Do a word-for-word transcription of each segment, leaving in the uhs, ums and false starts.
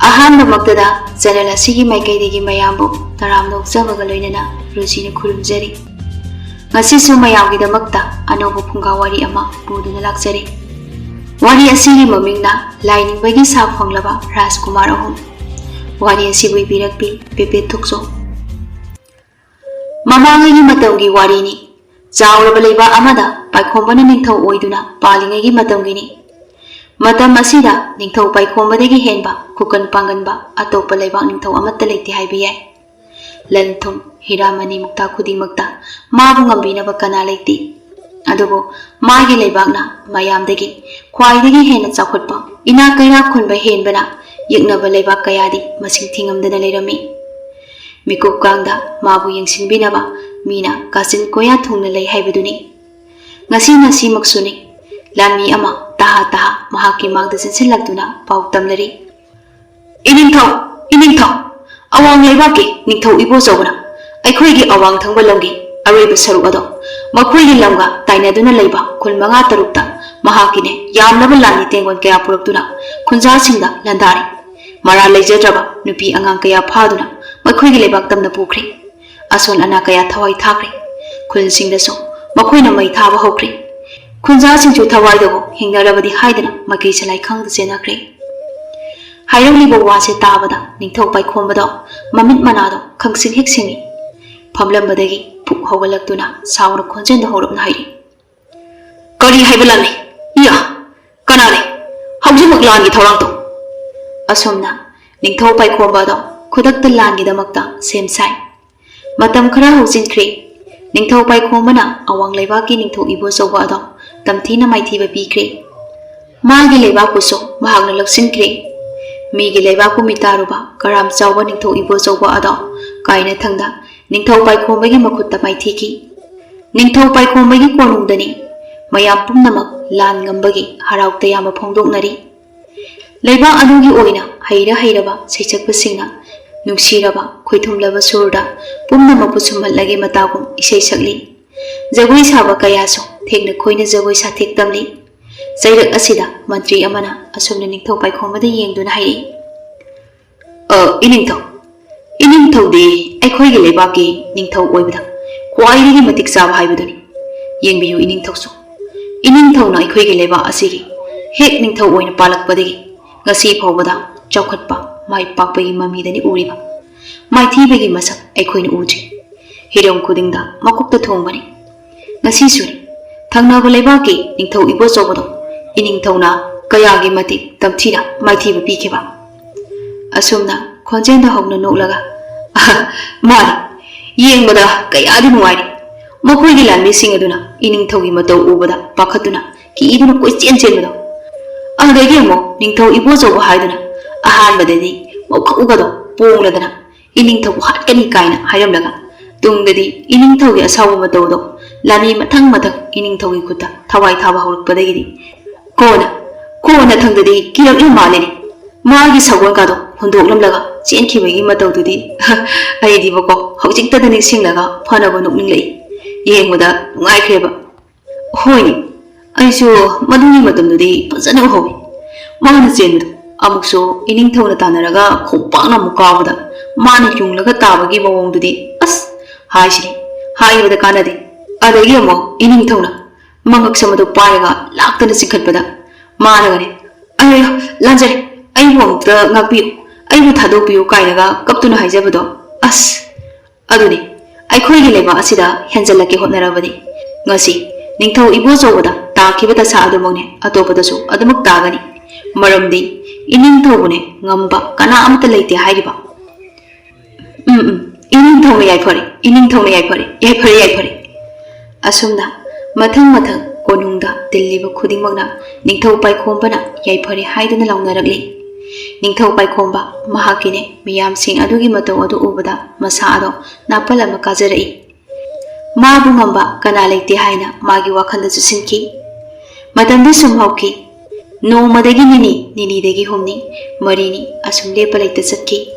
ꯑꯍꯥꯟꯕꯃꯛꯇꯗ channel ꯑꯁꯤꯒꯤ ꯃꯥꯏꯀꯩꯗꯒꯤ ꯃꯌꯥꯝꯕꯨ ꯇꯔꯥꯝꯅ ꯑꯣꯛꯆꯕꯒ ꯂꯣꯏꯅꯅ ꯔꯨꯆꯤꯅ ꯈꯨꯔꯨꯝꯖꯔꯤ꯫ ꯉꯁꯤꯁꯨ ꯃꯌꯥꯝꯒꯤꯗꯃꯛꯇ ꯑꯅꯧꯕ ꯐꯨꯡꯒꯥ ꯋꯥꯔꯤ ꯑꯃ ꯄꯨꯗꯨꯅ ꯂꯥꯛꯆꯔꯤ꯫ ꯋꯥꯔꯤ ꯑꯁꯤꯒꯤ ꯃꯃꯤꯡꯅ ꯂꯥꯏꯅꯤꯡꯕꯒꯤ ꯁꯥ ꯐꯪꯂꯕ ꯔꯥꯖꯀꯨꯃꯥꯔ ꯑꯍꯨꯝ꯫ ꯋꯥꯔꯤ ꯑꯁꯤꯕꯨ ꯏꯕꯤꯔꯛꯄꯤ ꯄꯦꯄꯦ ꯊꯣꯛꯆꯣꯝ꯫ ꯃꯃꯥꯡꯉꯩꯒꯤ ꯃꯇꯝꯒꯤ ꯋꯥꯔꯤꯅꯤ꯫ ꯆꯥꯎꯔꯕ ꯂꯩꯕꯥꯛ ꯑꯃꯗ ꯄꯥꯏꯈꯣꯝꯕꯅ ꯅꯤꯡꯊꯧ ꯑꯣꯏꯗꯨꯅ ꯄꯥꯜꯂꯤꯉꯩꯒꯤ ꯃꯇꯝꯒꯤꯅꯤ꯫ ꯃꯇꯝ ꯑꯁꯤꯗ ꯅꯤꯡꯊꯧ ꯄꯥꯏꯈꯣꯝꯕꯗꯒꯤ ꯍꯦꯟꯕ ꯈꯨꯀꯟ ꯄꯥꯡꯒꯟꯕ ꯑꯇꯣꯞꯄ ꯂꯩꯕꯥꯛ ꯅꯤꯡꯊꯧ ꯑꯃꯠꯇ ꯂꯩꯇꯦ ꯍꯥꯏꯕ ꯌꯥꯏ꯫ ꯂꯟ ꯊꯨꯝ, ꯍꯤꯔꯥ ꯃꯅꯤ ꯃꯨꯛꯇꯥ ꯈꯨꯗꯤꯡꯃꯛꯇ ꯃꯥꯕꯨ ꯉꯝꯕꯤꯅꯕ ꯀꯅꯥ ꯂꯩꯇꯦ꯫ ꯑꯗꯨꯕꯨ ꯃꯥꯒꯤ ꯂꯩꯕꯥꯛꯅ ꯃꯌꯥꯝꯗꯒꯤ ꯈ꯭ꯋꯥꯏꯗꯒꯤ ꯍꯦꯟꯅ ꯆꯥꯎꯈꯠꯄ, ꯏꯅꯥꯛ ꯀꯩꯔꯥꯛ ꯈꯨꯟꯕ ꯍꯦꯟꯕꯅ ꯌꯦꯛꯅꯕ ꯂꯩꯕꯥꯛ ꯀꯌꯥꯗꯤ ꯃꯁꯤꯡ ꯊꯤꯉꯝꯗꯅ ꯂꯩꯔꯝꯃꯤ꯫ ꯃꯤꯀꯨꯞ ꯀꯥꯡꯗ ꯃꯥꯕꯨ ꯌꯦꯡꯁꯤꯟꯕꯤꯅꯕ ꯃꯤꯅ ꯀꯥꯆꯤꯟ ꯀꯣꯌꯥ ꯊꯨꯡꯅ ꯂꯩ ꯍꯥꯏꯕꯗꯨꯅꯤ꯫ ꯉꯁꯤ ꯉꯁꯤꯃꯛꯁꯨꯅꯤ꯫ ꯂꯥꯟꯃꯤ ꯑꯃ ꯇꯍꯥ ꯇꯍꯥ ꯃꯍꯥꯛꯀꯤ ꯃꯥꯡꯗ ꯆꯦꯟꯁꯤꯜꯂꯛꯇꯨꯅ ꯄꯥꯎ ꯇꯝꯂꯔꯤ꯫ "ꯏꯅꯤꯡꯊꯧ, ꯏꯅꯤꯡꯊꯧ, ꯑꯋꯥꯡ ꯂꯩꯕꯥꯛꯀꯤ ꯅꯤꯡꯊꯧ ꯏꯕꯣꯆꯧꯕꯅ ꯑꯩꯈꯣꯏꯒꯤ ꯑꯋꯥꯡ ꯊꯪꯕ ꯂꯝꯒꯤ ꯑꯔꯣꯏꯕ ꯁꯔꯨꯛ ꯑꯗꯣ ꯃꯈꯣꯏꯒꯤ ꯂꯝꯒ ꯇꯥꯏꯅꯗꯨꯅ ꯂꯩꯕ ꯈꯨꯜ ꯃꯉꯥ ꯇꯔꯨꯛꯇ ꯃꯍꯥꯛꯀꯤꯅꯦ ꯌꯥꯝꯂꯕ ꯂꯥꯟꯃꯤ ꯇꯦꯡꯒꯣꯟ ꯀꯌꯥ ꯄꯨꯔꯛꯇꯨꯅ ꯈꯨꯟꯖꯥꯁꯤꯡꯗ ꯂꯥꯟꯗꯥꯔꯤ꯫ ꯃꯔꯥ ꯂꯩꯖꯗ꯭ꯔꯕ ꯅꯨꯄꯤ ꯑꯉꯥꯡ ꯀꯌꯥ ꯐꯥꯗꯨꯅ ꯃꯈꯣꯏꯒꯤ ꯂꯩꯕꯥꯛ ꯇꯝꯅ ꯄꯨꯈ꯭ꯔꯦ꯫ ꯑꯁꯣꯟ ꯑꯅꯥ ꯀꯌꯥ ꯊꯋꯥꯏ ꯊꯥꯈ꯭ꯔꯦ꯫ ꯈꯨꯜꯁꯤꯡꯗꯁꯨ ꯃꯈꯣꯏꯅ ꯃꯩ ꯊꯥꯕ ꯍꯧꯈ꯭ꯔꯦ꯫ ꯈꯨꯟꯖꯥꯁꯤꯡꯁꯨ ꯊꯋꯥꯏꯗꯕꯨ ꯍꯤꯡꯅꯔꯕꯗꯤ ꯍꯥꯏꯗꯅ ꯃꯥꯏꯀꯩ ꯁꯂꯥꯏ ꯈꯪꯗ ꯆꯦꯟꯅꯈ꯭ꯔꯦ꯫" ꯍꯥꯏꯔꯝꯂꯤꯕ ꯋꯥꯁꯦ ꯇꯥꯕꯗ ꯅꯤꯡꯊꯧ ꯄꯥꯏꯈꯣꯝꯕꯗꯣ ꯃꯃꯤꯠ ꯃꯅꯥꯗꯣ ꯈꯪꯁꯤꯡ ꯍꯦꯛ ꯁꯤꯡꯏ꯫ ꯐꯝꯂꯝꯕꯗꯒꯤ ꯐꯨꯛ ꯍꯧꯒꯠꯂꯛꯇꯨꯅ ꯁꯥꯎꯅ ꯈꯣꯟꯖꯦꯜꯗ ꯍꯧꯔꯞꯅ ꯍꯥꯏꯔꯤ, "ꯀꯔꯤ ꯍꯥꯏꯕ ꯂꯥꯟꯃꯤ? ꯏꯌꯥ! ꯀꯅꯥꯅꯤ? ꯍꯧꯖꯤꯛꯃꯛ ꯂꯥꯟꯒꯤ ꯊꯧꯔꯥꯡ ꯇꯧ!" ꯑꯁꯨꯝꯅ ꯅꯤꯡꯊꯧ ꯄꯥꯏꯈꯣꯝꯕ ꯑꯗꯣ ꯈꯨꯗꯛꯇ ꯂꯥꯟꯒꯤꯗꯃꯛꯇ ꯁꯦꯝ ꯁꯥꯏ꯫ ꯃꯇꯝ ꯈꯔ ꯍꯧꯖꯤꯟꯈ꯭ꯔꯦ꯫ ꯅꯤꯡꯊꯧ ꯄꯥꯏꯈꯣꯝꯕꯅ ꯑꯋꯥꯡ ꯂꯩꯕꯥꯛꯀꯤ ꯅꯤꯡꯊꯧ ꯏꯕꯣꯆꯧꯕ ꯑꯗꯣ ꯇꯝꯊꯤꯅ ꯃꯥꯏꯊꯤꯕ ꯄꯤꯈ꯭ꯔꯦ꯫ ꯃꯥꯒꯤ ꯂꯩꯕꯥꯛꯄꯨꯁꯨ ꯃꯍꯥꯛꯅ ꯂꯧꯁꯤꯟꯈ꯭ꯔꯦ꯫ ꯃꯤꯒꯤ ꯂꯩꯕꯥꯛꯄꯨ ꯃꯤꯇꯥꯔꯨꯕ ꯀꯔꯥꯝ ꯆꯥꯎꯕ ꯅꯤꯡꯊꯧ ꯏꯕꯣꯆꯧꯕ ꯑꯗꯣ ꯀꯥꯏꯅꯊꯪꯗ ꯅꯤꯡꯊꯧ ꯄꯥꯏꯈꯣꯝꯕꯒꯤ ꯃꯈꯨꯠꯇ ꯃꯥꯏꯊꯤꯈꯤ꯫ ꯅꯤꯡꯊꯧ ꯄꯥꯏꯈꯣꯝꯕꯒꯤ ꯀꯣꯅꯨꯡꯗꯅꯤ ꯃꯌꯥꯝ ꯄꯨꯝꯅꯃꯛ ꯂꯥꯟ ꯉꯝꯕꯒꯤ ꯍꯔꯥꯎ ꯇꯌꯥꯝꯕ ꯐꯣꯡꯗꯣꯛꯅꯔꯤ꯫ ꯂꯩꯕꯥꯛ ꯑꯗꯨꯒꯤ ꯑꯣꯏꯅ ꯍꯩꯔ ꯍꯩꯔꯕ ꯁꯩꯁꯛꯄꯁꯤꯡꯅ ꯅꯨꯡꯁꯤꯔꯕ ꯈꯣꯏꯊꯨꯝꯂꯕ ꯁꯨꯔꯗ ꯄꯨꯝꯅꯃꯛꯄꯨ ꯁꯨꯝꯍꯠꯂꯒꯦ ꯃꯇꯥꯒꯨꯝ ꯏꯁꯩ ꯁꯛꯂꯤ꯫ ꯖꯒꯣꯏ ꯁꯥꯕ ꯀꯌꯥꯁꯨ ꯊꯦꯛꯅ ꯈꯣꯏꯅ ꯖꯒꯣꯏ ꯁꯥꯊꯦꯛ ꯇꯝꯂꯤ꯫ ꯆꯩꯔꯛ ꯑꯁꯤꯗ ꯃꯟꯇ꯭ꯔꯤ ꯑꯃꯅ ꯑꯁꯨꯝꯅ ꯅꯤꯡꯊꯧ ꯄꯥꯏꯈꯣꯝꯕꯗ ꯌꯦꯡꯗꯨꯅ ꯍꯥꯏꯔꯛꯏ, ꯑ, ꯏꯅꯤꯡꯊꯧ, ꯏꯅꯤꯡꯊꯧꯗꯤ ꯑꯩꯈꯣꯏꯒꯤ ꯂꯩꯕꯥꯛꯀꯤ ꯅꯤꯡꯊꯧ ꯑꯣꯏꯕꯗ ꯈ꯭ꯋꯥꯏꯗꯒꯤ ꯃꯇꯤꯛ ꯆꯥꯕ ꯍꯥꯏꯕꯗꯨꯅꯤ꯫ ꯌꯦꯡꯕꯤꯌꯨ ꯏꯅꯤꯡꯊꯧꯁꯨ, ꯏꯅꯤꯡꯊꯧꯅ ꯑꯩꯈꯣꯏꯒꯤ ꯂꯩꯕꯥꯛ ꯑꯁꯤꯒꯤ ꯍꯦꯛ ꯅꯤꯡꯊꯧ ꯑꯣꯏꯅ ꯄꯥꯜꯂꯛꯄꯗꯒꯤ ꯉꯁꯤ ꯐꯥꯎꯕꯗ ꯆꯥꯎꯈꯠꯄ, ꯃꯥꯏ ꯄꯥꯛꯄꯒꯤ ꯃꯃꯤꯗꯅꯤ ꯎꯔꯤꯕ꯫ ꯃꯥꯏꯊꯤꯕꯒꯤ ꯃꯁꯛ ꯑꯩꯈꯣꯏꯅ ꯎꯗ꯭ꯔꯤ꯫ ꯍꯤꯔꯝ ꯈꯨꯗꯤꯡꯗ ꯃꯀꯣꯛꯇ ꯊꯣꯡꯕꯅꯤ꯫ ꯉꯁꯤꯁꯨꯅꯤ, ꯊꯪꯅꯕ ꯂꯩꯕꯥꯛꯀꯤ ꯅꯤꯡꯊꯧ ꯏꯕꯣꯆꯧꯕꯗꯣ ꯏꯅꯤꯡꯊꯧꯅ ꯀꯌꯥꯒꯤ ꯃꯇꯤꯛ ꯇꯝꯊꯤꯅ ꯃꯥꯏꯊꯤꯕ ꯄꯤꯈꯤꯕ꯫ ꯑꯁꯨꯝꯅ ꯈꯣꯟꯖꯦꯜꯗ ꯍꯧꯅ ꯅꯣꯛꯂꯒ, "ꯑꯍ, ꯃꯥꯅꯤ, ꯌꯦꯡꯕꯗ ꯀꯌꯥꯗꯤ ꯅꯨꯡꯉꯥꯏꯔꯤ꯫ ꯃꯈꯣꯏꯒꯤ ꯂꯥꯟꯃꯤꯁꯤꯡ ꯑꯗꯨꯅ ꯏꯅꯤꯡꯊꯧꯒꯤ ꯃꯇꯧ ꯎꯕꯗ ꯄꯥꯈꯠꯇꯨꯅ ꯀꯤꯗꯨꯅ ꯀꯣꯏꯆꯦꯟ ꯆꯦꯟꯕꯗꯣ꯫ ꯑꯗꯨꯗꯒꯤ ꯑꯃꯨꯛ ꯅꯤꯡꯊꯧ ꯏꯕꯣꯆꯧꯕ ꯍꯥꯏꯗꯨꯅ ꯑꯍꯥꯟꯕꯗꯗꯤ ꯃꯀꯣꯛꯒꯗꯣ ꯄꯣꯡꯂꯗꯅ ꯏꯅꯤꯡꯊꯧꯕꯨ ꯍꯥꯠꯀꯅꯤ ꯀꯥꯏꯅ ꯍꯥꯏꯔꯝꯂꯒ ꯇꯨꯡꯗꯗꯤ ꯏꯅꯤꯡꯊꯧꯒꯤ ꯑꯁꯥꯎꯕ ꯃꯇꯧꯗꯣ ꯂꯥꯟꯃꯤ ꯃꯊꯪ ꯃꯊꯪ ꯏꯅꯤꯡꯊꯧꯒꯤ ꯈꯨꯠꯇ ꯊꯋꯥꯏ ꯊꯥꯕ ꯍꯧꯔꯛꯄꯗꯒꯤꯗꯤ ꯀꯣꯟꯅ, ꯀꯣꯟꯅ ꯊꯪꯗꯗꯤ ꯀꯤꯔꯛꯂꯤ ꯃꯥꯜꯂꯤꯅꯦ꯫ ꯃꯥꯒꯤ ꯁꯒꯣꯜꯒꯗꯣ ꯍꯨꯟꯗꯣꯛꯂꯝꯂꯒ ꯆꯦꯟꯈꯤꯕꯒꯤ ꯃꯇꯧꯗꯨꯗꯤ ꯑꯩꯗꯤꯕꯀꯣ ꯍꯧꯖꯤꯛꯇꯗ ꯅꯤꯡꯁꯤꯡꯂꯒ ꯐꯅꯕ ꯅꯣꯛꯅꯤꯡꯂꯛꯏ꯫ ꯌꯦꯡꯕꯗ ꯅꯨꯡꯉꯥꯏꯈ꯭ꯔꯦꯕ꯫ ꯍꯣꯏꯅꯦ, ꯑꯩꯁꯨ ꯃꯗꯨꯒꯤ ꯃꯇꯝꯗꯨꯗꯤ ꯐꯖꯅ ꯎꯍꯧꯏ꯫ ꯃꯥꯅ ꯆꯦꯟꯕꯗꯣ ꯑꯃꯨꯛꯁꯨ ꯏꯅꯤꯡꯊꯧꯅ ꯇꯥꯟꯅꯔꯒ ꯈꯣꯡꯄꯥꯛꯅ ꯑꯃꯨꯛ ꯀꯥꯎꯕꯗ ꯃꯥꯅ ꯌꯨꯡꯂꯒ ꯇꯥꯕꯒꯤ ꯃꯑꯣꯡꯗꯨꯗꯤ ꯑꯁ ꯍꯥꯏꯁꯤꯅꯤ, ꯍꯥꯏꯕꯗ ꯀꯥꯟꯅꯗꯦ꯫ ꯑꯗꯒꯤ ꯑꯃꯨꯛ ꯏꯅꯤꯡꯊꯧꯅ ꯃꯉꯛꯁꯝ ꯑꯗꯨ ꯄꯥꯏꯔꯒ ꯂꯥꯛꯇꯅ ꯆꯤꯡꯈꯠꯄꯗ ꯃꯥꯅꯒꯅꯦ, "ꯑꯌꯣ, ꯂꯥꯟꯖꯔꯦ, ꯑꯩꯕꯨ ꯑꯃꯨꯛꯇ ꯉꯥꯛꯄꯤꯌꯨ, ꯑꯩꯕꯨ ꯊꯥꯗꯣꯛꯄꯤꯌꯨ" ꯀꯥꯏꯅꯒ ꯀꯞꯇꯨꯅ ꯍꯥꯏꯖꯕꯗꯣ꯫ ꯑꯁ! ꯑꯗꯨꯅꯤ, ꯑꯩꯈꯣꯏꯒꯤ ꯂꯩꯕꯥꯛ ꯑꯁꯤꯗ ꯍꯦꯟꯖꯜꯂꯛꯀꯦ ꯍꯣꯠꯅꯔꯕꯗꯤ ꯉꯁꯤ ꯅꯤꯡꯊꯧ ꯏꯕꯣꯆꯧꯕꯗ ꯇꯥꯈꯤꯕ ꯗꯁꯥ ꯑꯗꯨꯃꯛꯅꯦ ꯑꯇꯣꯞꯄꯗꯁꯨ ꯑꯗꯨꯃꯛ ꯇꯥꯒꯅꯤ꯫ ꯃꯔꯝꯗꯤ ꯏꯅꯤꯡꯊꯧꯕꯨꯅꯦ ꯉꯝꯕ ꯀꯅꯥ ꯑꯃꯠꯇ ꯂꯩꯇꯦ ꯍꯥꯏꯔꯤꯕ꯫ ꯎꯝ, ꯎꯝ, ꯏꯅꯤꯡꯊꯧꯅ ꯌꯥꯏꯐꯔꯦ, ꯏꯅꯤꯡꯊꯧꯅ ꯌꯥꯏꯐꯔꯦ, ꯌꯥꯏꯐꯔꯦ, ꯌꯥꯏꯐꯔꯦ꯫ ꯑꯁꯨꯝꯅ ꯃꯊꯪ ꯃꯊꯪ ꯀꯣꯅꯨꯡꯗ ꯇꯤꯜꯂꯤꯕ ꯈꯨꯗꯤꯡꯃꯛꯅ ꯅꯤꯡꯊꯧ ꯄꯥꯏꯈꯣꯝꯕꯅ ꯌꯥꯏꯐꯔꯦ ꯍꯥꯏꯗꯨꯅ ꯂꯥꯎꯅꯔꯛꯂꯤ꯫ ꯅꯤꯡꯊꯧ ꯄꯥꯏꯈꯣꯝꯕ ꯃꯍꯥꯛꯀꯤꯅꯦ ꯃꯤꯌꯥꯝꯁꯤꯡ ꯑꯗꯨꯒꯤ ꯃꯇꯧ ꯑꯗꯨ ꯎꯕꯗ ꯃꯁꯥ ꯑꯗꯣ ꯅꯥꯄꯜ ꯑꯃ ꯀꯥꯖꯔꯛꯏ꯫ ꯃꯥꯕꯨ ꯉꯝꯕ ꯀꯅꯥ ꯂꯩꯇꯦ ꯍꯥꯏꯅ ꯃꯥꯒꯤ ꯋꯥꯈꯜꯗ ꯆꯨꯁꯤꯟꯈꯤ꯫ ꯃꯇꯝꯗꯤ ꯁꯨꯝ ꯍꯧꯈꯤ꯫ ꯅꯣꯡꯃꯗꯒꯤ ꯅꯤꯅꯤ, ꯅꯤꯅꯤꯗꯒꯤ ꯍꯨꯝꯅꯤ, ꯃꯔꯤꯅꯤ, ꯑꯁꯨꯝ ꯂꯦꯞꯄ ꯂꯩꯇ ꯆꯠꯈꯤ꯫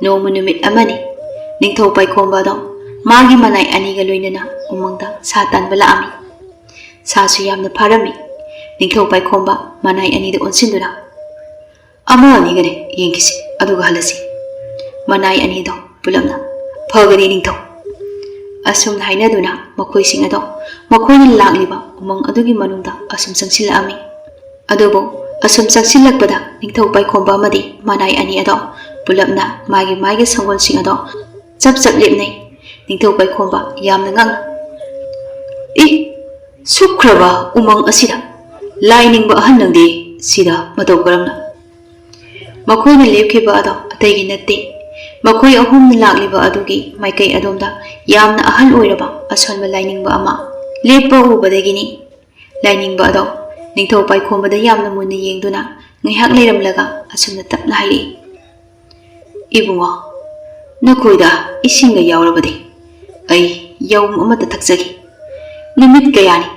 ꯅꯣꯡꯃ ꯅꯨꯃꯤꯠ ꯑꯃꯅꯤ, ꯅꯤꯡꯊꯧ ꯄꯥꯏꯈꯣꯝꯕ ꯑꯗꯣ ꯃꯥꯒꯤ ꯃꯅꯥꯏ ꯑꯅꯤꯒ ꯂꯣꯏꯅꯅ ꯎꯃꯪꯗ ꯁꯥ ꯇꯥꯟꯕ ꯂꯥꯛꯑꯝꯃꯤ꯫ ꯁꯥꯁꯨ ꯌꯥꯝꯅ ꯐꯥꯔꯝꯃꯤ꯫ ꯅꯤꯡꯊꯧ ꯄꯥꯏꯈꯣꯝꯕ ꯃꯅꯥꯏ ꯑꯅꯤꯗ ꯑꯣꯟꯁꯤꯟꯗꯨꯅ, "ꯑꯃ ꯑꯅꯤꯒꯅꯦ ꯌꯦꯡꯈꯤꯁꯤ, ꯑꯗꯨꯒ ꯍꯜꯂꯁꯤ꯫ ꯃꯅꯥꯏ ꯑꯅꯤꯗꯣ ꯄꯨꯂꯞꯅ꯫ "ꯐꯒꯅꯤ ꯅꯤꯡꯊꯧ"꯫ ꯑꯁꯨꯝꯅ ꯍꯥꯏꯅꯗꯨꯅ ꯃꯈꯣꯏꯁꯤꯡ ꯑꯗꯣ ꯃꯈꯣꯏꯅ ꯂꯥꯛꯂꯤꯕ ꯎꯃꯪ ꯑꯗꯨꯒꯤ ꯃꯅꯨꯡꯗ ꯑꯁꯨꯝ ꯆꯪꯁꯤꯜꯂꯛꯑꯝꯃꯤ꯫ ꯑꯗꯨꯕꯨ ꯑꯁꯨꯝ ꯆꯪꯁꯤꯜꯂꯛꯄꯗ ꯅꯤꯡꯊꯧ ꯄꯥꯏꯈꯣꯝꯕ ꯑꯃꯗꯤ ꯃꯅꯥꯏ ꯑꯅꯤ ꯑꯗꯣ ꯄꯨꯂꯞꯅ ꯃꯥꯒꯤ ꯃꯥꯒꯤ ꯁꯪꯒꯣꯜꯁꯤꯡ ꯑꯗꯣ ꯆꯞ ꯆꯞ ꯂꯦꯞꯅꯩ꯫ ꯅꯤꯡꯊꯧ ꯄꯥꯏꯈꯣꯝꯕ ꯌꯥꯝꯅ ꯉꯛꯅ, "ꯏ, ꯁꯨꯞꯈ꯭ꯔꯕ ꯎꯃꯪ ꯑꯁꯤꯗ ꯂꯥꯏꯅꯤꯡꯕ ꯑꯍꯜ ꯅꯪꯗꯤ ꯁꯤꯗ ꯃꯇꯧ ꯀꯔꯝꯅ?" ꯃꯈꯣꯏꯅ ꯂꯦꯞꯈꯤꯕ ꯑꯗꯣ ꯑꯇꯩꯒꯤ ꯅꯠꯇꯦ꯫ ꯃꯈꯣꯏ ꯑꯍꯨꯝꯅ ꯂꯥꯛꯂꯤꯕ ꯑꯗꯨꯒꯤ ꯃꯥꯏꯀꯩ ꯑꯗꯣꯝꯗ ꯌꯥꯝꯅ ꯑꯍꯜ ꯑꯣꯏꯔꯕ ꯑꯁꯣꯟꯕ ꯂꯥꯏꯅꯤꯡꯕ ꯑꯃ ꯂꯦꯞꯄ ꯎꯕꯗꯒꯤꯅꯤ꯫ ꯂꯥꯏꯅꯤꯡꯕ ꯑꯗꯣ ꯅꯤꯡꯊꯧ ꯄꯥꯏꯈꯣꯝꯕꯗ ꯌꯥꯝꯅ ꯃꯨꯟꯅ ꯌꯦꯡꯗꯨꯅ ꯉꯥꯏꯍꯥꯛ ꯂꯩꯔꯝꯂꯒ ꯑꯁꯨꯝꯅ ꯇꯞꯅ ꯍꯥꯏꯔꯛꯏ, "ꯏꯕꯨꯡꯉꯣ, ꯅꯈꯣꯏꯗ ꯏꯁꯤꯡꯒ ꯌꯥꯎꯔꯕꯗꯤ ꯑꯩ ꯌꯥꯎꯝ ꯑꯃꯠꯇ ꯊꯛꯆꯒꯦ꯫ ꯅꯨꯃꯤꯠ ꯀꯌꯥꯅꯤ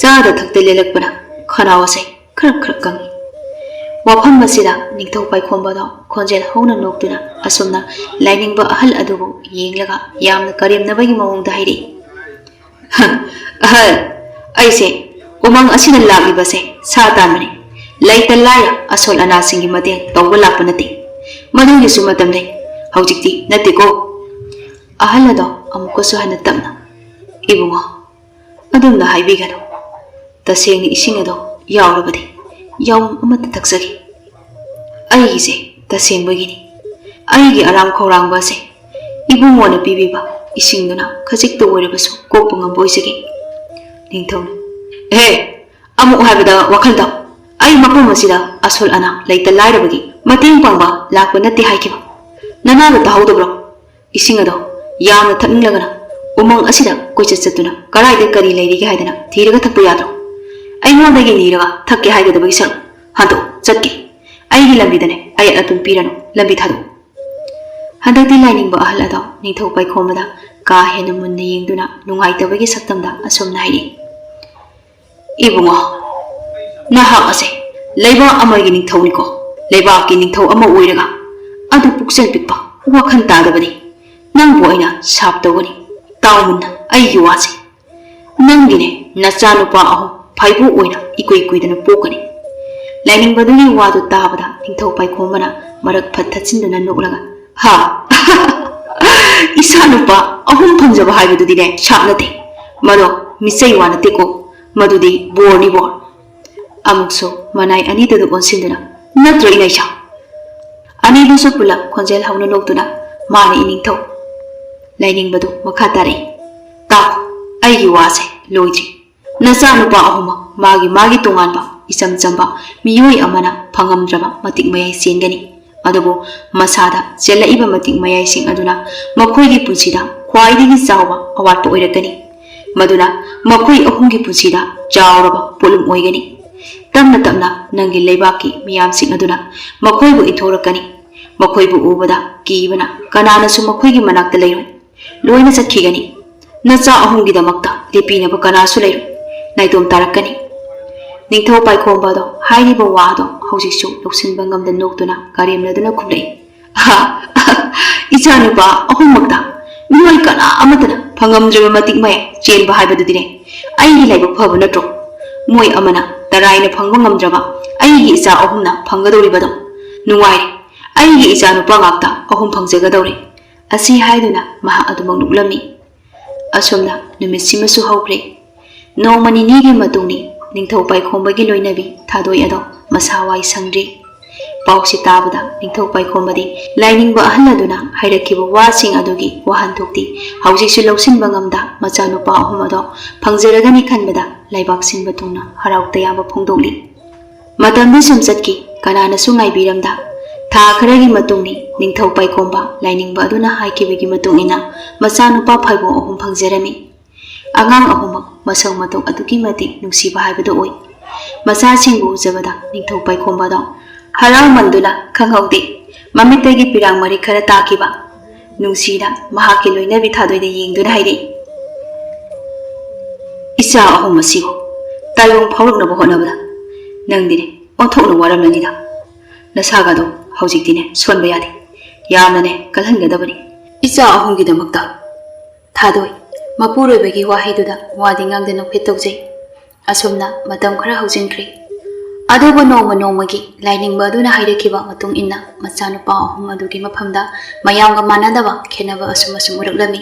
ꯆꯥꯗ ꯊꯛꯇ ꯂꯦꯜꯂꯛꯄꯅ ꯈꯅꯥꯎ ꯑꯁꯦ ꯈꯔ ꯈꯔ ꯀꯪꯉꯤ"꯫ ꯋꯥꯐꯝ ꯑꯁꯤꯗ ꯅꯤꯡꯊꯧ ꯄꯥꯏꯈꯣꯝꯕꯗꯣ ꯈꯣꯟꯖꯦꯜ ꯍꯧꯅ ꯅꯣꯛꯇꯨꯅ ꯑꯁꯨꯝꯅ ꯂꯥꯏꯅꯤꯡꯕ ꯑꯍꯜ ꯑꯗꯨꯕꯨ ꯌꯦꯡꯂꯒ ꯌꯥꯝꯅ ꯀꯔꯦꯝꯅꯕꯒꯤ ꯃꯑꯣꯡꯗ ꯍꯥꯏꯔꯛꯏ, "ꯍ, ꯑꯍꯜ, ꯑꯩꯁꯦ ꯎꯃꯪ ꯑꯁꯤꯗ ꯂꯥꯛꯂꯤꯕꯁꯦ ꯁꯥ ꯇꯥꯟꯕꯅꯤ꯫ ꯂꯩꯇ ꯂꯥꯏꯔ ꯑꯁꯣꯜ ꯑꯅꯥꯁꯤꯡꯒꯤ ꯃꯇꯦꯡ ꯇꯧꯕ ꯂꯥꯛꯄ ꯅꯠꯇꯦ꯫ ꯃꯗꯨꯒꯤꯁꯨ ꯃꯇꯝ ꯂꯩ, ꯍꯧꯖꯤꯛꯇꯤ ꯅꯠꯇꯦꯀꯣ"꯫ ꯑꯍꯜ ꯑꯗꯣ ꯑꯃꯨꯛꯀꯁꯨ ꯍꯟꯅ ꯇꯞꯅ, "ꯏꯕꯨꯡꯉꯣ, ꯑꯗꯨꯝꯅ ꯍꯥꯏꯕꯤꯒꯅꯨ꯫ ꯇꯁꯦꯡꯅ ꯏꯁꯤꯡ ꯑꯗꯣ ꯌꯥꯎꯔꯕꯗꯤ ꯌꯥꯎꯝ ꯑꯃꯠꯇ ꯊꯛꯆꯒꯦ꯫ ꯑꯩꯒꯤꯁꯦ ꯇꯁꯦꯡꯕꯒꯤꯅꯤ꯫ ꯑꯩꯒꯤ ꯑꯔꯥꯝ ꯈꯧꯔꯥꯡꯕ ꯑꯁꯦ ꯏꯕꯨꯡꯉꯣꯅ ꯄꯤꯕꯤꯕ ꯏꯁꯤꯡꯗꯨꯅ ꯈꯖꯤꯛꯇ ꯑꯣꯏꯔꯕꯁꯨ ꯀꯣꯛꯄ ꯉꯝꯕ ꯑꯣꯏꯖꯒꯦ"꯫ ꯅꯤꯡꯊꯧꯅ, "ꯑꯦꯍꯦ, ꯑꯃꯨꯛ ꯍꯥꯏꯕꯗ ꯋꯥꯈꯜ ꯇꯧ꯫ ꯑꯩ ꯃꯐꯝ ꯑꯁꯤꯗ ꯑꯁꯣꯜ ꯑꯅꯥ ꯂꯩꯇ ꯂꯥꯏꯔꯕꯒꯤ ꯃꯇꯦꯡ ꯄꯥꯡꯕ ꯂꯥꯛꯄ ꯅꯠꯇꯦ ꯍꯥꯏꯈꯤꯕ ꯅꯅꯥꯗꯣ ꯇꯥꯍꯧꯗꯕ꯭ꯔꯣ? ꯏꯁꯤꯡ ꯑꯗꯣ ꯌꯥꯝꯅ ꯊꯛꯅꯤꯡꯂꯒꯅ ꯎꯃꯪ ꯑꯁꯤꯗ ꯀꯣꯏꯆꯠ ꯆꯠꯇꯨꯅ ꯀꯔꯥꯏꯗ ꯀꯔꯤ ꯂꯩꯔꯤꯒꯦ ꯍꯥꯏꯗꯅ ꯊꯤꯔꯒ ꯊꯛꯄ ꯌꯥꯗ꯭ꯔꯣ? ꯑꯩꯉꯣꯟꯗꯒꯤ ꯅꯤꯔꯒ ꯊꯛꯀꯦ ꯍꯥꯏꯒꯗꯕꯒꯤ ꯁꯔꯨꯛ ꯍꯟꯗꯣꯛ, ꯆꯠꯀꯦ꯫ ꯑꯩꯒꯤ ꯂꯝꯕꯤꯗꯅꯦ ꯑꯌꯦꯠ ꯑꯄꯟ ꯄꯤꯔꯅꯨ, ꯂꯝꯕꯤ ꯊꯥꯗꯣꯛꯎ"꯫ ꯍꯟꯗꯛꯇꯤ ꯂꯥꯏꯅꯤꯡꯕ ꯑꯍꯜ ꯑꯗꯣ ꯅꯤꯡꯊꯧ ꯄꯥꯏꯈꯣꯝꯕꯗ ꯀꯥ ꯍꯦꯟꯅ ꯃꯨꯟꯅ ꯌꯦꯡꯗꯨꯅ ꯅꯨꯡꯉꯥꯏꯇꯕꯒꯤ ꯁꯛꯇꯝꯗ ꯑꯁꯨꯝꯅ ꯍꯥꯏꯔꯛꯏ, "ꯏꯕꯨꯡꯉꯣ, ꯅꯍꯥꯛ ꯑꯁꯦ ꯂꯩꯕꯥꯛ ꯑꯃꯒꯤ ꯅꯤꯡꯊꯧꯅꯤꯀꯣ꯫ ꯂꯩꯕꯥꯛꯀꯤ ꯅꯤꯡꯊꯧ ꯑꯃ ꯑꯣꯏꯔꯒ ꯑꯗꯨ ꯄꯨꯛꯆꯦꯜ ꯄꯤꯛꯄ, ꯋꯥꯈꯜ ꯇꯥꯗꯕꯅꯤ꯫ ꯅꯪꯕꯨ ꯑꯩꯅ ꯁꯥꯞ ꯇꯧꯒꯅꯤ꯫ ꯇꯥꯎ ꯃꯨꯟꯅ ꯑꯩꯒꯤ ꯋꯥꯁꯦ꯫ ꯅꯪꯒꯤꯅꯦ ꯅꯆꯥꯅꯨꯄꯥ ꯑꯍꯨꯝ ꯐꯥꯏꯕꯣꯛ ꯑꯣꯏꯅ ꯏꯀꯨꯏ ꯀꯨꯏꯗꯅ ꯄꯣꯛꯀꯅꯤ"꯫ ꯂꯥꯏꯅꯤꯡꯕꯗꯨꯒꯤ ꯋꯥꯗꯨ ꯇꯥꯕꯗ ꯅꯤꯡꯊꯧ ꯄꯥꯏꯈꯣꯝꯕꯅ ꯃꯔꯛ ꯐꯠ ꯊꯠꯆꯤꯟꯗꯨꯅ ꯅꯣꯛꯂꯒ, ꯍꯥ? ꯏꯆꯥ ꯅꯨꯄꯥ ꯑꯍꯨꯝ ꯐꯪꯖꯕ ꯍꯥꯏꯕꯗꯨꯗꯤꯅꯦ, ꯁꯥꯞ ꯅꯠꯇꯦ꯫ ꯃꯗꯣ ꯃꯤꯆꯩ ꯋꯥ ꯅꯠꯇꯦꯀꯣ, ꯃꯗꯨꯗꯤ ꯕꯣꯔꯅꯤ, ꯕꯣꯔ꯫ ꯑꯃꯨꯛꯁꯨ ꯃꯅꯥꯏ ꯑꯅꯤꯗꯨꯗ ꯑꯣꯟꯁꯤꯟꯗꯨꯅ, "ꯅꯠꯇ꯭ꯔꯣ, ꯏꯅꯩꯁꯥ?" ꯑꯅꯤꯗꯨꯁꯨ ꯄꯨꯂꯞ ꯈꯣꯟꯖꯦꯜ ꯍꯧꯅ ꯅꯣꯛꯇꯨꯅ, "ꯃꯥꯅꯤ, ꯏꯅꯤꯡꯊꯧ꯫" ꯂꯥꯏꯅꯤꯡꯕꯗꯨ ꯃꯈꯥ ꯇꯥꯔꯛꯏ, "ꯇꯥꯎ, ꯑꯩꯒꯤ ꯋꯥꯁꯦ ꯂꯣꯏꯗ꯭ꯔꯤ꯫ ꯅꯆꯥꯅꯨꯄꯥ ꯑꯍꯨꯝꯃꯛ ꯃꯥꯒꯤ ꯃꯥꯒꯤ ꯇꯣꯉꯥꯟꯕ, ꯏꯆꯝ ꯆꯝꯕ ꯃꯤꯑꯣꯏ ꯑꯃꯅ ꯐꯪꯉꯝꯗ꯭ꯔꯕ ꯃꯇꯤꯛ ꯃꯌꯥꯏ ꯆꯦꯟꯒꯅꯤ꯫ ꯑꯗꯨꯕꯨ ꯃꯁꯥꯗ ꯆꯦꯜꯂꯛꯏꯕ ꯃꯇꯤꯛ ꯃꯌꯥꯏꯁꯤꯡ ꯑꯗꯨꯅ ꯃꯈꯣꯏꯒꯤ ꯄꯨꯟꯁꯤꯗ ꯈ꯭ꯋꯥꯏꯗꯒꯤ ꯆꯥꯎꯕ ꯑꯋꯥꯠꯄ ꯑꯣꯏꯔꯛꯀꯅꯤ꯫ ꯃꯗꯨꯅ ꯃꯈꯣꯏ ꯑꯍꯨꯝꯒꯤ ꯄꯨꯟꯁꯤꯗ ꯆꯥꯎꯔꯕ ꯄꯣꯠꯂꯨꯝ ꯑꯣꯏꯒꯅꯤ꯫ ꯇꯞꯅ ꯇꯞꯅ ꯅꯪꯒꯤ ꯂꯩꯕꯥꯛꯀꯤ ꯃꯤꯌꯥꯝꯁꯤꯡ ꯑꯗꯨꯅ ꯃꯈꯣꯏꯕꯨ ꯏꯟꯊꯣꯔꯛꯀꯅꯤ꯫ ꯃꯈꯣꯏꯕꯨ ꯎꯕꯗ ꯀꯤꯕꯅ ꯀꯅꯥꯅꯁꯨ ꯃꯈꯣꯏꯒꯤ ꯃꯅꯥꯛꯇ ꯂꯩꯔꯣꯏ꯫ ꯂꯣꯏꯅ ꯆꯠꯈꯤꯒꯅꯤ꯫ ꯅꯆꯥ ꯑꯍꯨꯝꯒꯤꯗꯃꯛꯇ ꯂꯦꯞꯄꯤꯅꯕ ꯀꯅꯥꯁꯨ ꯂꯩꯔꯣꯏ꯫ ꯅꯥꯏꯇꯣꯝ ꯇꯥꯔꯛꯀꯅꯤ꯫" ꯅꯤꯡꯊꯧ ꯄꯥꯏꯈꯣꯝꯕ ꯑꯗꯣ ꯍꯥꯏꯔꯤꯕ ꯋꯥ ꯑꯗꯣ ꯍꯧꯖꯤꯛꯁꯨ ꯂꯧꯁꯤꯟꯕ ꯉꯝꯗ ꯅꯣꯛꯇꯨꯅ ꯀꯔꯦꯝꯅꯗꯨꯅ ꯈꯨꯝꯂꯛꯏ, "ꯑꯍꯥ, ꯏꯆꯥꯅꯨꯄꯥ ꯑꯍꯨꯝꯃꯛꯇ ꯃꯤꯑꯣꯏ ꯀꯅꯥ ꯑꯃꯠꯇꯅ ꯐꯪꯉꯝꯗ꯭ꯔꯕ ꯃꯇꯤꯛ ꯃꯌꯥꯏ ꯆꯦꯟꯕ ꯍꯥꯏꯕꯗꯨꯗꯤꯅꯦ, ꯑꯩꯒꯤ ꯂꯥꯏꯕꯛ ꯐꯕ ꯅꯠꯇ꯭ꯔꯣ? ꯃꯣꯏ ꯑꯃꯅ ꯇꯔꯥꯏꯅ ꯐꯪꯕ ꯉꯝꯗ꯭ꯔꯕ ꯑꯩꯒꯤ ꯏꯆꯥ ꯑꯍꯨꯝꯅ ꯐꯪꯒꯗꯧꯔꯤꯕꯗꯣ꯫ ꯅꯨꯡꯉꯥꯏꯔꯦ, ꯑꯩꯒꯤ ꯏꯆꯥꯅꯨꯄꯥ ꯉꯥꯛꯇ ꯑꯍꯨꯝ ꯐꯪꯖꯒꯗꯧꯔꯦ꯫" ꯑꯁꯤ ꯍꯥꯏꯗꯨꯅ ꯃꯍꯥꯛ ꯑꯗꯨꯃꯛ ꯅꯣꯛꯂꯝꯃꯤ꯫ ꯑꯁꯨꯝꯅ ꯅꯨꯃꯤꯠꯁꯤꯃꯁꯨ ꯍꯧꯈ꯭ꯔꯦ꯫ ꯅꯣꯡꯃ ꯅꯤꯅꯤꯒꯤ ꯃꯇꯨꯡꯅꯤ ꯅꯤꯡꯊꯧ ꯄꯥꯏꯈꯣꯝꯕꯒꯤ ꯂꯣꯏꯅꯕꯤ ꯊꯥꯗꯣꯏ ꯑꯗꯣ ꯃꯁꯥ ꯋꯥꯏ ꯁꯪꯗ꯭ꯔꯤ꯫ ꯄꯥꯎꯁꯤ ꯇꯥꯕꯗ ꯅꯤꯡꯊꯧ ꯄꯥꯏꯈꯣꯝꯕꯗꯤ ꯂꯥꯏꯅꯤꯡꯕ ꯑꯍꯜ ꯑꯗꯨꯅ ꯍꯥꯏꯔꯛꯈꯤꯕ ꯋꯥꯁꯤꯡ ꯑꯗꯨꯒꯤ ꯋꯥꯍꯟꯊꯣꯛꯇꯤ ꯍꯧꯖꯤꯛꯁꯨ ꯂꯧꯁꯤꯟꯕ ꯉꯝꯗ ꯃꯆꯥꯅꯨꯄꯥ ꯑꯍꯨꯝ ꯑꯗꯣ ꯐꯪꯖꯔꯒꯅꯤ ꯈꯟꯕꯗ ꯂꯩꯕꯥꯛ ꯁꯤꯟꯕ ꯊꯨꯡꯅ ꯍꯔꯥꯎ ꯇꯌꯥꯝꯕ ꯐꯣꯡꯗꯣꯛꯂꯤ꯫ ꯃꯇꯝꯗꯤ ꯁꯨꯝ ꯆꯠꯈꯤ, ꯀꯅꯥꯅꯁꯨ ꯉꯥꯏꯕꯤꯔꯝꯗ꯫ ꯊꯥ ꯈꯔꯒꯤ ꯃꯇꯨꯡꯅꯤ ꯅꯤꯡꯊꯧ ꯄꯥꯏꯈꯣꯝꯕ ꯂꯥꯏꯅꯤꯡꯕ ꯑꯗꯨꯅ ꯍꯥꯏꯈꯤꯕꯒꯤ ꯃꯇꯨꯡ ꯏꯟꯅ ꯃꯆꯥꯅꯨꯄꯥ ꯐꯥꯏꯕꯣꯛ ꯑꯍꯨꯝ ꯐꯪꯖꯔꯝꯃꯤ꯫ ꯑꯉꯥꯡ ꯑꯍꯨꯝꯃꯛ ꯃꯁꯛ ꯃꯇꯧ ꯑꯗꯨꯛꯀꯤ ꯃꯇꯤꯛ ꯅꯨꯡꯁꯤꯕ ꯍꯥꯏꯕꯗꯨ ꯑꯣꯏ꯫ ꯃꯆꯥꯁꯤꯡꯕꯨ ꯎꯖꯕꯗ ꯅꯤꯡꯊꯧ ꯄꯥꯏꯈꯣꯝꯕꯗꯣ ꯍꯔꯥꯎꯃꯟꯗꯨꯅ ꯈꯪꯍꯧꯗꯦ, ꯃꯃꯤꯠꯇꯒꯤ ꯄꯤꯔꯥꯡ ꯃꯔꯤ ꯈꯔ ꯇꯥꯈꯤꯕ꯫ ꯅꯨꯡꯁꯤꯅ ꯃꯍꯥꯛꯀꯤ ꯂꯣꯏꯅꯕꯤ ꯊꯥꯗꯣꯏꯗ ꯌꯦꯡꯗꯨꯅ ꯍꯥꯏꯔꯛꯏ, "ꯏꯆꯥ ꯑꯍꯨꯝ ꯑꯁꯤꯕꯨ ꯇꯥꯏꯕꯪ ꯐꯥꯎꯔꯛꯅꯕ ꯍꯣꯠꯅꯕꯗ ꯅꯪꯗꯤꯅꯦ ꯑꯣꯟꯊꯣꯛꯅ ꯋꯥꯔꯝꯂꯅꯤꯗ꯫ ꯅꯁꯥꯒꯗꯣ ꯍꯧꯖꯤꯛꯇꯤꯅꯦ ꯁꯣꯟꯕ ꯌꯥꯗꯦ, ꯌꯥꯝꯅꯅꯦ ꯀꯜꯍꯟꯒꯗꯕꯅꯤ ꯏꯆꯥ ꯑꯍꯨꯝꯒꯤꯗꯃꯛꯇ꯫" ꯊꯥꯗꯣꯏ ꯃꯄꯨꯔꯣꯏꯕꯒꯤ ꯋꯥꯍꯩꯗꯨꯗ ꯋꯥꯗꯤ ꯉꯥꯡꯗꯅ ꯐꯤꯠ ꯇꯧꯖꯩ꯫ ꯑꯁꯨꯝꯅ ꯃꯇꯝ ꯈꯔ ꯍꯧꯖꯤꯟꯈ꯭ꯔꯦ꯫ ꯑꯗꯨꯕꯨ ꯅꯣꯡꯃ ꯅꯣꯡꯃꯒꯤ ꯂꯥꯏꯅꯤꯡꯕ ꯑꯗꯨꯅ ꯍꯥꯏꯔꯛꯈꯤꯕ ꯃꯇꯨꯡ ꯏꯟꯅ ꯃꯆꯥꯅꯨꯄꯥ ꯑꯍꯨꯝ ꯑꯗꯨꯒꯤ ꯃꯐꯝꯗ ꯃꯌꯥꯝꯒ ꯃꯥꯟꯅꯗꯕ ꯈꯦꯠꯅꯕ ꯑꯁꯨꯝ ꯑꯁꯨꯝ ꯎꯔꯛꯂꯝꯃꯤ꯫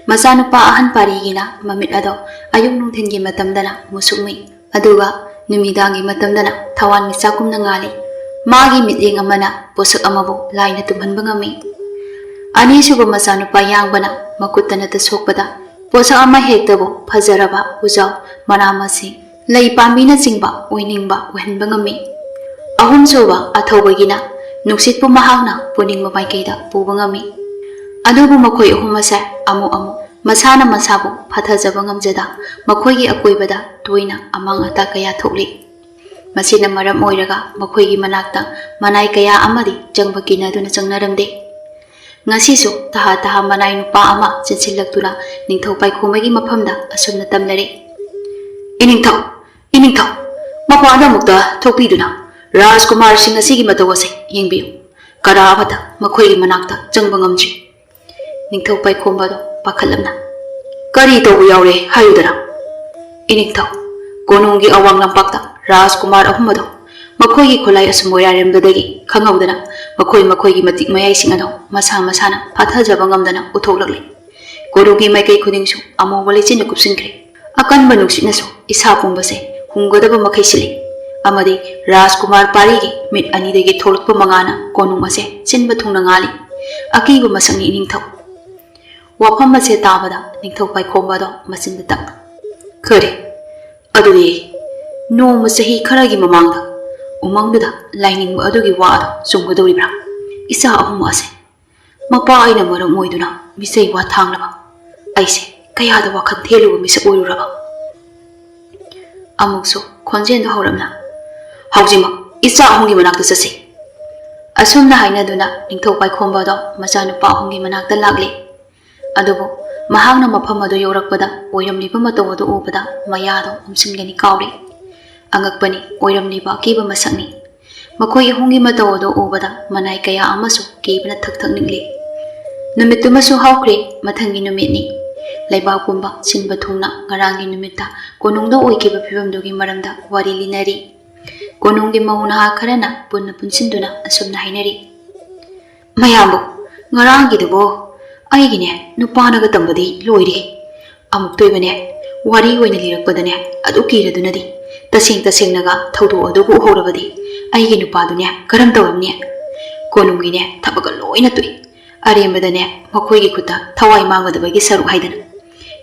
ꯃꯆꯥꯅꯨꯄꯥ ꯑꯍꯟ ꯄꯥꯔꯤꯒꯤꯅ ꯃꯃꯤꯠ ꯑꯗꯣ ꯑꯌꯨꯛ ꯅꯨꯡꯊꯤꯜꯒꯤ ꯃꯇꯝꯗꯅ ꯃꯨꯁꯨꯛ ꯃꯨꯏ, ꯑꯗꯨꯒ ꯅꯨꯃꯤꯗꯥꯡꯒꯤ ꯃꯇꯝꯗꯅ ꯊꯋꯥꯟꯃꯤꯆꯥꯛꯀꯨꯝꯅ ꯉꯥꯜꯂꯤ꯫ ꯃꯥꯒꯤ ꯃꯤꯠꯌꯦꯡ ꯑꯃꯅ ꯄꯣꯠꯁꯛ ꯑꯃꯕꯨ ꯂꯥꯏꯅ ꯇꯨꯝꯍꯟꯕ ꯉꯝꯃꯤ꯫ ꯑꯅꯤꯁꯨꯕ ꯃꯆꯥꯅꯨꯄꯥ ꯌꯥꯡꯕꯅ ꯃꯈꯨꯠꯇ ꯅꯠꯇ ꯁꯣꯛꯄꯗ ꯄꯣꯠꯁꯛ ꯑꯃ ꯍꯦꯛꯇꯕꯨ ꯐꯖꯔꯕ ꯎꯖꯥꯎ, ꯃꯅꯥ ꯃꯁꯤꯡ, ꯂꯩ ꯄꯥꯝꯕꯤꯅꯆꯤꯡꯕ ꯑꯣꯏꯅꯤꯡꯕ ꯑꯣꯏꯍꯟꯕ ꯉꯝꯃꯤ꯫ ꯑꯍꯨꯝꯁꯨꯕ ꯑꯊꯧꯕꯒꯤꯅ ꯅꯨꯡꯁꯤꯠꯄꯨ ꯃꯍꯥꯛꯅ ꯄꯨꯅꯤꯡꯕ ꯃꯥꯏꯀꯩꯗ ꯄꯨꯕ ꯉꯝꯃꯤ꯫ ꯑꯗꯨꯕꯨ ꯃꯈꯣꯏ ꯑꯍꯨꯝ ꯑꯁꯦ ꯑꯃꯨꯛ ꯑꯃꯨꯛ ꯃꯁꯥꯅ ꯃꯁꯥꯕꯨ ꯐꯥꯊꯖꯕ ꯉꯝꯖꯗ ꯃꯈꯣꯏꯒꯤ ꯑꯀꯣꯏꯕꯗ ꯇꯣꯏꯅ ꯑꯃꯥꯡ ꯑꯇꯥ ꯀꯌꯥ ꯊꯣꯛꯂꯤ꯫ ꯃꯁꯤꯅ ꯃꯔꯝ ꯑꯣꯏꯔꯒ ꯃꯈꯣꯏꯒꯤ ꯃꯅꯥꯛꯇ ꯃꯅꯥꯏ ꯀꯌꯥ ꯑꯃꯗꯤ ꯆꯪꯕ ꯀꯤꯅꯗꯨꯅ ꯆꯪꯅꯔꯝꯗꯦ꯫ ꯉꯁꯤꯁꯨ ꯇꯍꯥ ꯇꯍꯥ ꯃꯅꯥꯏ ꯅꯨꯄꯥ ꯑꯃ ꯆꯦꯟꯁꯤꯜꯂꯛꯇꯨꯅ ꯅꯤꯡꯊꯧ ꯄꯥꯏꯈꯣꯝꯕꯒꯤ ꯃꯐꯝꯗ ꯑꯁꯨꯝꯅ ꯇꯝꯅꯔꯦ, "ꯏꯅꯤꯡꯊꯧ, ꯏꯅꯤꯡꯊꯧ, ꯃꯄꯥꯟꯗ ꯑꯃꯨꯛꯇ ꯊꯣꯛꯄꯤꯗꯨꯅ ꯔꯥꯖꯀꯨꯃꯥꯔꯁꯤꯡ ꯑꯁꯤꯒꯤ ꯃꯇꯧ ꯑꯁꯦ ꯌꯦꯡꯕꯤꯌꯨ꯫ ꯀꯅꯥ ꯑꯃꯠꯇ ꯃꯈꯣꯏꯒꯤ ꯃꯅꯥꯛꯇ ꯆꯪꯕ ꯉꯝꯗ꯭ꯔꯤ꯫" ꯅꯤꯡꯊꯧ ꯄꯥꯏꯈꯣꯝꯕꯗꯣ ꯄꯥꯈꯠꯂꯝꯅ, "ꯀꯔꯤ ꯇꯧꯕ ꯌꯥꯎꯔꯦ ꯍꯥꯏꯌꯨꯗꯅ?" "ꯏꯅꯤꯡꯊꯧ, ꯀꯣꯅꯨꯡꯒꯤ ꯑꯋꯥꯡ ꯂꯝꯄꯥꯛꯇ ꯔꯥꯖꯀꯨꯃꯥꯔ ꯑꯍꯨꯝ ꯑꯗꯣ ꯃꯈꯣꯏꯒꯤ ꯈꯨꯠꯂꯥꯏ ꯑꯁꯨꯝ ꯑꯣꯏꯔꯥꯏꯔꯝꯕꯗꯒꯤ ꯈꯪꯍꯧꯗꯅ ꯃꯈꯣꯏ ꯃꯈꯣꯏꯒꯤ ꯃꯇꯤꯛ ꯃꯌꯥꯏꯁꯤꯡ ꯑꯗꯣ ꯃꯁꯥ ꯃꯁꯥꯅ ꯐꯥꯊꯖꯕ ꯉꯝꯗꯅ ꯎꯠꯊꯣꯛꯂꯛꯂꯦ꯫ ꯀꯣꯅꯨꯡꯒꯤ ꯃꯥꯏꯀꯩ ꯈꯨꯗꯤꯡꯁꯨ ꯑꯃꯨꯕ ꯂꯩꯆꯤꯟꯅ ꯀꯨꯞꯁꯤꯟꯈ꯭ꯔꯦ꯫ ꯑꯀꯟꯕ ꯅꯨꯡꯁꯤꯠꯅꯁꯨ ꯏꯁꯥ ꯄꯨꯝꯕꯁꯦ ꯍꯨꯝꯒꯗꯕ ꯃꯈꯩ ꯁꯤꯜꯂꯤ, ꯑꯃꯗꯤ ꯔꯥꯖꯀꯨꯃꯥꯔ ꯄꯥꯔꯤꯒꯤ ꯃꯤꯠ ꯑꯅꯤꯗꯒꯤ ꯊꯣꯛꯂꯛꯄ ꯃꯉꯥꯅ ꯀꯣꯅꯨꯡ ꯑꯁꯦ ꯁꯤꯟꯕ ꯊꯨꯡꯅ ꯉꯥꯜꯂꯤ꯫ ꯑꯀꯤꯕ ꯃꯁꯛꯅꯤ ꯏꯅꯤꯡꯊꯧ꯫" ꯋꯥꯐꯝ ꯑꯁꯦ ꯇꯥꯕꯗ ꯅꯤꯡꯊꯧ ꯄꯥꯏꯈꯣꯝꯕꯗꯣ ꯃꯆꯤꯟꯗ ꯇꯛ, "ꯀꯔꯤ? ꯑꯗꯨꯗꯤ ꯅꯣꯡꯃ ꯆꯍꯤ ꯈꯔꯒꯤ ꯃꯃꯥꯡꯗ ꯎꯃꯪꯗꯨꯗ ꯂꯥꯏꯅꯤꯡꯕ ꯑꯗꯨꯒꯤ ꯋꯥ ꯑꯗꯨ ꯆꯨꯝꯒꯗꯧꯔꯤꯕ꯭ꯔꯥ? ꯏꯆꯥ ꯑꯍꯨꯝ ꯑꯁꯦ ꯃꯄꯥ ꯑꯩꯅ ꯃꯔꯝ ꯑꯣꯏꯗꯨꯅ ꯃꯤꯆꯩ ꯋꯥ ꯊꯥꯡꯂꯕ, ꯑꯩꯁꯦ ꯀꯌꯥꯗ ꯋꯥꯈꯜ ꯊꯦꯜꯂꯨꯕ ꯃꯤꯁꯛ ꯑꯣꯏꯔꯨꯔꯕ?" ꯑꯃꯨꯛꯁꯨ ꯈꯣꯟꯖꯦꯜꯗꯨ ꯍꯧꯔꯞꯅ, "ꯍꯧꯖꯤꯛꯃꯛ ꯏꯆꯥ ꯑꯍꯨꯝꯒꯤ ꯃꯅꯥꯛꯇ ꯆꯠꯁꯤ꯫" ꯑꯁꯨꯝꯅ ꯍꯥꯏꯅꯗꯨꯅ ꯅꯤꯡꯊꯧ ꯄꯥꯏꯈꯣꯝꯕꯗꯣ ꯃꯆꯥꯅꯨꯄꯥ ꯑꯍꯨꯝꯒꯤ ꯃꯅꯥꯛꯇ ꯂꯥꯛꯂꯦ꯫ ꯑꯗꯨꯕꯨ ꯃꯍꯥꯛꯅ ꯃꯐꯝ ꯑꯗꯨ ꯌꯧꯔꯛꯄꯗ ꯑꯣꯏꯔꯝꯂꯤꯕ ꯃꯇꯧ ꯑꯗꯨ ꯎꯕꯗ ꯃꯌꯥꯗꯣ ꯎꯝꯁꯤꯟꯒꯅꯤ ꯀꯥꯎꯔꯦ꯫ ꯑꯉꯛꯄꯅꯤ, ꯑꯣꯏꯔꯝꯂꯤꯕ ꯑꯀꯤꯕ ꯃꯁꯛꯅꯤ꯫ ꯃꯈꯣꯏ ꯑꯍꯨꯝꯒꯤ ꯃꯇꯧ ꯑꯗꯨ ꯎꯕꯗ ꯃꯅꯥꯏ ꯀꯌꯥ ꯑꯃꯁꯨ ꯀꯤꯕꯅ ꯊꯛ ꯊꯛ ꯅꯤꯛꯂꯤ꯫ ꯅꯨꯃꯤꯠꯇꯨꯃꯁꯨ ꯍꯧꯈ꯭ꯔꯦ, ꯃꯊꯪꯒꯤ ꯅꯨꯃꯤꯠꯅꯤ꯫ ꯂꯩꯕꯥꯛ ꯄꯨꯝꯕ ꯁꯤꯟꯕ ꯊꯨꯡꯅ ꯉꯔꯥꯡꯒꯤ ꯅꯨꯃꯤꯠꯇ ꯀꯣꯅꯨꯡꯗ ꯑꯣꯏꯈꯤꯕ ꯐꯤꯕꯝꯗꯨꯒꯤ ꯃꯔꯝꯗ ꯋꯥꯔꯤ ꯂꯤꯅꯔꯤ꯫ ꯀꯣꯅꯨꯡꯒꯤ ꯃꯧ ꯅꯍꯥ ꯈꯔꯅ ꯄꯨꯟꯅ ꯄꯨꯟꯁꯤꯟꯗꯨꯅ ꯑꯁꯨꯝꯅ ꯍꯥꯏꯅꯔꯤ꯫ "ꯃꯌꯥꯝꯕꯨ, ꯉꯔꯥꯡꯒꯤꯗꯨꯕꯨ ꯑꯩꯒꯤꯅꯦ ꯅꯨꯄꯥꯅꯒ ꯇꯝꯕꯗꯤ ꯂꯣꯏꯔꯦ꯫ ꯑꯃꯨꯛꯇꯣꯏꯕꯅꯦ ꯋꯥꯔꯤ ꯑꯣꯏꯅ ꯂꯤꯔꯛꯄꯗꯅꯦ ꯑꯗꯨ ꯀꯤꯔꯗꯨꯅꯗꯤ꯫ ꯇꯁꯦꯡ ꯇꯁꯦꯡꯅꯒ ꯊꯧꯗꯣꯛ ꯑꯗꯨꯕꯨ ꯎꯍꯧꯔꯕꯗꯤ ꯑꯩꯒꯤ ꯅꯨꯄꯥꯗꯨꯅꯦ ꯀꯔꯝ ꯇꯧꯔꯝꯅꯤ? ꯀꯣꯅꯨꯡꯒꯤꯅꯦ ꯊꯕꯛꯀ ꯂꯣꯏꯅ ꯇꯣꯛꯏ꯫ ꯑꯔꯦꯝꯕꯗꯅꯦ ꯃꯈꯣꯏꯒꯤ ꯈꯨꯠꯇ ꯊꯋꯥꯏ ꯃꯥꯡꯒꯗꯕꯒꯤ ꯁꯔꯨꯛ ꯍꯥꯏꯗꯅ꯫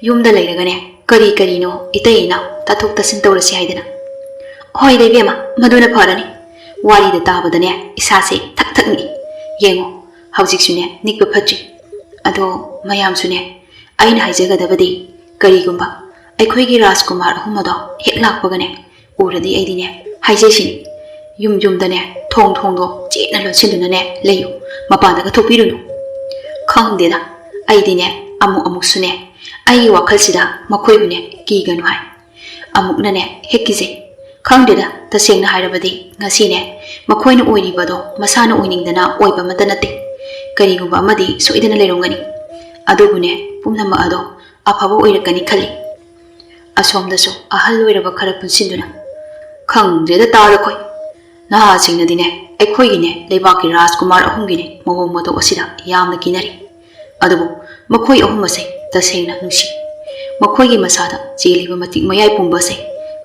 ꯌꯨꯝꯗ ꯂꯩꯔꯒꯅꯦ ꯀꯔꯤ ꯀꯔꯤꯅꯣ ꯏꯇꯩ ꯏꯅꯥꯎ ꯇꯥꯊꯣꯛ ꯇꯥꯁꯤꯟ ꯇꯧꯔꯁꯤ ꯍꯥꯏꯗꯅ꯫ ꯍꯣꯏꯗ ꯏꯕꯦꯝꯃ, ꯃꯗꯨꯅ ꯐꯔꯅꯤ꯫ ꯋꯥꯔꯤꯗ ꯇꯥꯕꯗꯅꯦ ꯏꯁꯥꯁꯦ ꯊꯛ ꯊꯛ ꯅꯤꯛꯏ꯫ ꯌꯦꯡꯉꯣ, ꯍꯧꯖꯤꯛꯁꯨꯅꯦ ꯅꯤꯛꯄ ꯐꯠꯇ꯭ꯔꯤ꯫ ꯑꯗꯣ ꯃꯌꯥꯝꯁꯨꯅꯦ, ꯑꯩꯅ ꯍꯥꯏꯖꯒꯗꯕꯗꯤ ꯀꯔꯤꯒꯨꯝꯕ ꯑꯩꯈꯣꯏꯒꯤ ꯔꯥꯖꯀꯨꯃꯥꯔ ꯑꯍꯨꯝ ꯑꯗꯣ ꯍꯦꯛ ꯂꯥꯛꯄꯒꯅꯦ ꯎꯔꯗꯤ ꯑꯩꯗꯤꯅꯦ ꯍꯥꯏꯖꯩꯁꯤꯅꯤ, ꯌꯨꯝ ꯌꯨꯝꯗꯅꯦ ꯊꯣꯡ ꯊꯣꯡꯗꯣ ꯆꯦꯠꯅ ꯂꯣꯟꯁꯤꯟꯗꯨꯅꯅꯦ ꯂꯩꯌꯨ, ꯃꯄꯥꯟꯗꯒ ꯊꯣꯛꯄꯤꯔꯨꯅꯨ꯫ ꯈꯪꯗꯦꯗ, ꯑꯩꯗꯤꯅꯦ ꯑꯃꯨꯛ ꯑꯃꯨꯛꯁꯨꯅꯦ ꯑꯩꯒꯤ ꯋꯥꯈꯜꯁꯤꯗ ꯃꯈꯣꯏꯕꯨꯅꯦ ꯀꯤꯒꯅꯨ ꯍꯥꯏ꯫ ꯑꯃꯨꯛꯅꯅꯦ ꯍꯦꯛ ꯀꯤꯖꯩ꯫ ꯈꯪꯗꯦꯗ, ꯇꯁꯦꯡꯅ ꯍꯥꯏꯔꯕꯗꯤ ꯉꯁꯤꯅꯦ ꯃꯈꯣꯏꯅ ꯑꯣꯏꯔꯤꯕꯗꯣ ꯃꯁꯥꯅ ꯑꯣꯏꯅꯤꯡꯗꯅ ꯑꯣꯏꯕ ꯑꯃꯠꯇ ꯅꯠꯇꯦ꯫ ꯀꯔꯤꯒꯨꯝꯕ ꯑꯃꯗꯤ ꯁꯣꯏꯗꯅ ꯂꯩꯔꯝꯒꯅꯤ꯫ ꯑꯗꯨꯕꯨꯅꯦ ꯄꯨꯝꯅꯃꯛ ꯑꯗꯣ ꯑꯐꯕ ꯑꯣꯏꯔꯛꯀꯅꯤ ꯈꯜꯂꯤ꯫ ꯑꯁꯣꯝꯗꯁꯨ ꯑꯍꯜ ꯑꯣꯏꯔꯕ ꯈꯔ ꯄꯨꯟꯁꯤꯟꯗꯨꯅ, "ꯈꯪꯗ꯭ꯔꯦꯗ ꯇꯥꯗꯈꯣꯏ, ꯅꯍꯥꯁꯤꯡꯅꯗꯤꯅꯦ ꯑꯩꯈꯣꯏꯒꯤꯅꯦ ꯂꯩꯕꯥꯛꯀꯤ ꯔꯥꯖꯀꯨꯃꯥꯔ ꯑꯍꯨꯝꯒꯤꯅꯦ ꯃꯑꯣꯡ ꯃꯇꯧ ꯑꯁꯤꯗ ꯌꯥꯝꯅ ꯀꯤꯅꯔꯤ꯫ ꯑꯗꯨꯕꯨ ꯃꯈꯣꯏ ꯑꯍꯨꯝ ꯑꯁꯦ ꯇꯁꯦꯡꯅ ꯅꯨꯡꯁꯤ꯫ ꯃꯈꯣꯏꯒꯤ ꯃꯁꯥꯗ ꯆꯦꯜꯂꯤꯕ ꯃꯇꯤꯛ ꯃꯌꯥꯏ ꯄꯨꯝꯕ ꯑꯁꯦ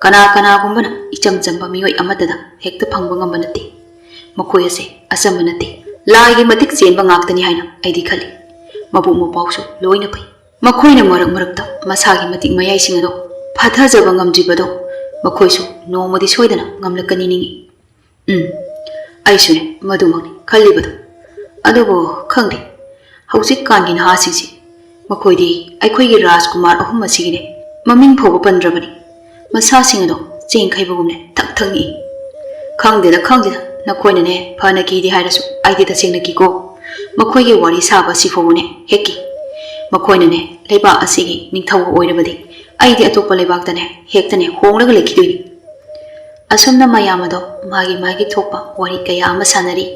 ꯀꯅꯥ ꯀꯅꯥꯒꯨꯝꯕꯅ ꯏꯆꯝ ꯆꯝꯕ ꯃꯤꯑꯣꯏ ꯑꯃꯠꯇꯗ ꯍꯦꯛꯇ ꯐꯪꯕ ꯉꯝꯕ ꯅꯠꯇꯦ꯫ ꯃꯈꯣꯏ ꯑꯁꯦ ꯑꯆꯝꯕ ꯅꯠꯇꯦ, ꯂꯥꯏꯒꯤ ꯃꯇꯤꯛ ꯆꯦꯟꯕ ꯉꯥꯛꯇꯅꯤ ꯍꯥꯏꯅ ꯑꯩꯗꯤ ꯈꯜꯂꯤ꯫ ꯃꯕꯨꯛ ꯃꯄꯥꯎꯁꯨ ꯂꯣꯏꯅ ꯐꯩ꯫ ꯃꯈꯣꯏꯅ ꯃꯔꯛ ꯃꯔꯛꯇ ꯃꯁꯥꯒꯤ ꯃꯇꯤꯛ ꯃꯌꯥꯏꯁꯤꯡ ꯑꯗꯣ ꯐꯥꯊꯖꯕ ꯉꯝꯗ꯭ꯔꯤꯕꯗꯣ ꯃꯈꯣꯏꯁꯨ ꯅꯣꯡꯃꯗꯤ ꯁꯣꯏꯗꯅ ꯉꯝꯂꯛꯀꯅꯤ ꯅꯤꯡꯏ꯫ ꯎꯝ, ꯑꯩꯁꯨꯅꯦ ꯃꯗꯨꯃꯛꯅꯤ ꯈꯜꯂꯤꯕꯗꯣ꯫ ꯑꯗꯨꯕꯨ ꯈꯪꯗꯦ, ꯍꯧꯖꯤꯛꯀꯥꯟꯒꯤ ꯅꯍꯥꯁꯤꯡꯁꯤ, ꯃꯈꯣꯏꯗꯤ ꯑꯩꯈꯣꯏꯒꯤ ꯔꯥꯖꯀꯨꯃꯥꯔ ꯑꯍꯨꯝ ꯑꯁꯤꯒꯤꯅꯦ ꯃꯃꯤꯡ ꯐꯥꯎꯕ ꯄꯟꯗ꯭ꯔꯕꯅꯤ꯫ ꯃꯁꯥꯁꯤꯡ ꯑꯗꯣ ꯆꯦꯡ ꯈꯩꯕꯒꯨꯝꯅꯦ ꯊꯛ ꯊꯛ ꯅꯤꯛꯏ꯫ ꯈꯪꯗꯦꯗ, ꯈꯪꯗꯦꯗ, ꯅꯈꯣꯏꯅꯅꯦ ꯐꯅ ꯀꯤꯗꯦ ꯍꯥꯏꯔꯁꯨ ꯑꯩꯗꯤ ꯇꯁꯦꯡꯅ ꯀꯤꯀꯣ꯫ ꯃꯈꯣꯏꯒꯤ ꯋꯥꯔꯤ ꯁꯥꯕ ꯑꯁꯤ ꯐꯥꯎꯕꯅꯦ ꯍꯦꯛ ꯀꯤ꯫ ꯃꯈꯣꯏꯅꯅꯦ ꯂꯩꯕꯥꯛ ꯑꯁꯤꯒꯤ ꯅꯤꯡꯊꯧ ꯑꯣꯏꯔꯕꯗꯤ ꯑꯩꯗꯤ ꯑꯇꯣꯞꯄ ꯂꯩꯕꯥꯛꯇꯅꯦ ꯍꯦꯛꯇꯅꯦ ꯍꯣꯡꯂꯒ ꯂꯩꯈꯤꯗꯣꯏꯅꯤ꯫ ꯑꯁꯨꯝꯅ ꯃꯌꯥꯝ ꯑꯗꯣ ꯃꯥꯒꯤ ꯃꯥꯒꯤ ꯊꯣꯛꯄ ꯋꯥꯔꯤ ꯀꯌꯥ ꯑꯃ ꯁꯥꯟꯅꯔꯤ꯫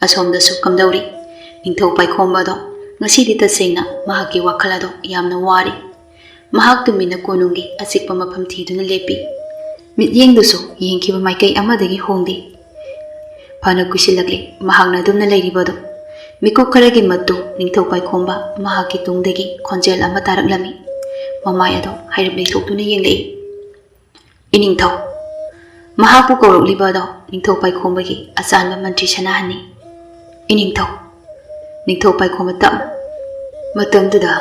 ꯑꯁꯣꯝꯗꯁꯨ ꯀꯝꯗꯧꯔꯤ? ꯅꯤꯡꯊꯧ ꯄꯥꯏꯈꯣꯝꯕ ꯑꯗꯣ ꯉꯁꯤꯗꯤ ꯇꯁꯦꯡꯅ ꯃꯍꯥꯛꯀꯤ ꯋꯥꯈꯜ ꯑꯗꯣ ꯌꯥꯝꯅ ꯋꯥꯔꯤ꯫ ꯃꯍꯥꯛ ꯇꯨꯃꯤꯟꯅ ꯀꯣꯅꯨꯡꯒꯤ ꯑꯆꯤꯛꯄ ꯃꯐꯝ ꯊꯤꯗꯨꯅ ꯂꯦꯞꯄꯤ꯫ ꯃꯤꯠꯌꯦꯡꯗꯨꯁꯨ ꯌꯦꯡꯈꯤꯕ ꯃꯥꯏꯀꯩ ꯑꯃꯗꯒꯤ ꯍꯣꯡꯗꯦ꯫ ꯐꯅ ꯀꯨꯏꯁꯤꯜꯂꯛꯂꯦ ꯃꯍꯥꯛꯅ ꯑꯗꯨꯝꯅ ꯂꯩꯔꯤꯕꯗꯨ꯫ ꯃꯤꯀꯨꯞ ꯈꯔꯒꯤ ꯃꯇꯨꯡ ꯅꯤꯡꯊꯧ ꯄꯥꯏꯈꯣꯝꯕ ꯃꯍꯥꯛꯀꯤ ꯇꯨꯡꯗꯒꯤ ꯈꯣꯟꯖꯦꯜ ꯑꯃ ꯇꯥꯔꯛꯂꯝꯃꯤ꯫ ꯃꯃꯥꯏ ꯑꯗꯣ ꯍꯥꯏꯔꯞ ꯂꯩꯊꯣꯛꯇꯨꯅ ꯌꯦꯡꯂꯛꯏ꯫ "ꯏꯅꯤꯡꯊꯧ!" ꯃꯍꯥꯛꯄꯨ ꯀꯧꯔꯛꯂꯤꯕ ꯑꯗꯣ ꯅꯤꯡꯊꯧ ꯄꯥꯏꯈꯣꯝꯕꯒꯤ ꯑꯆꯥꯟꯕ ꯃꯟꯇ꯭ꯔꯤ ꯁꯅꯥꯍꯟꯅꯤ꯫ "ꯏꯅꯤꯡꯊꯧ!" ꯅꯤꯡꯊꯧ ꯄꯥꯏꯈꯣꯝꯕ ꯇꯞꯅ꯫ "ꯃꯇꯝꯗꯨꯗ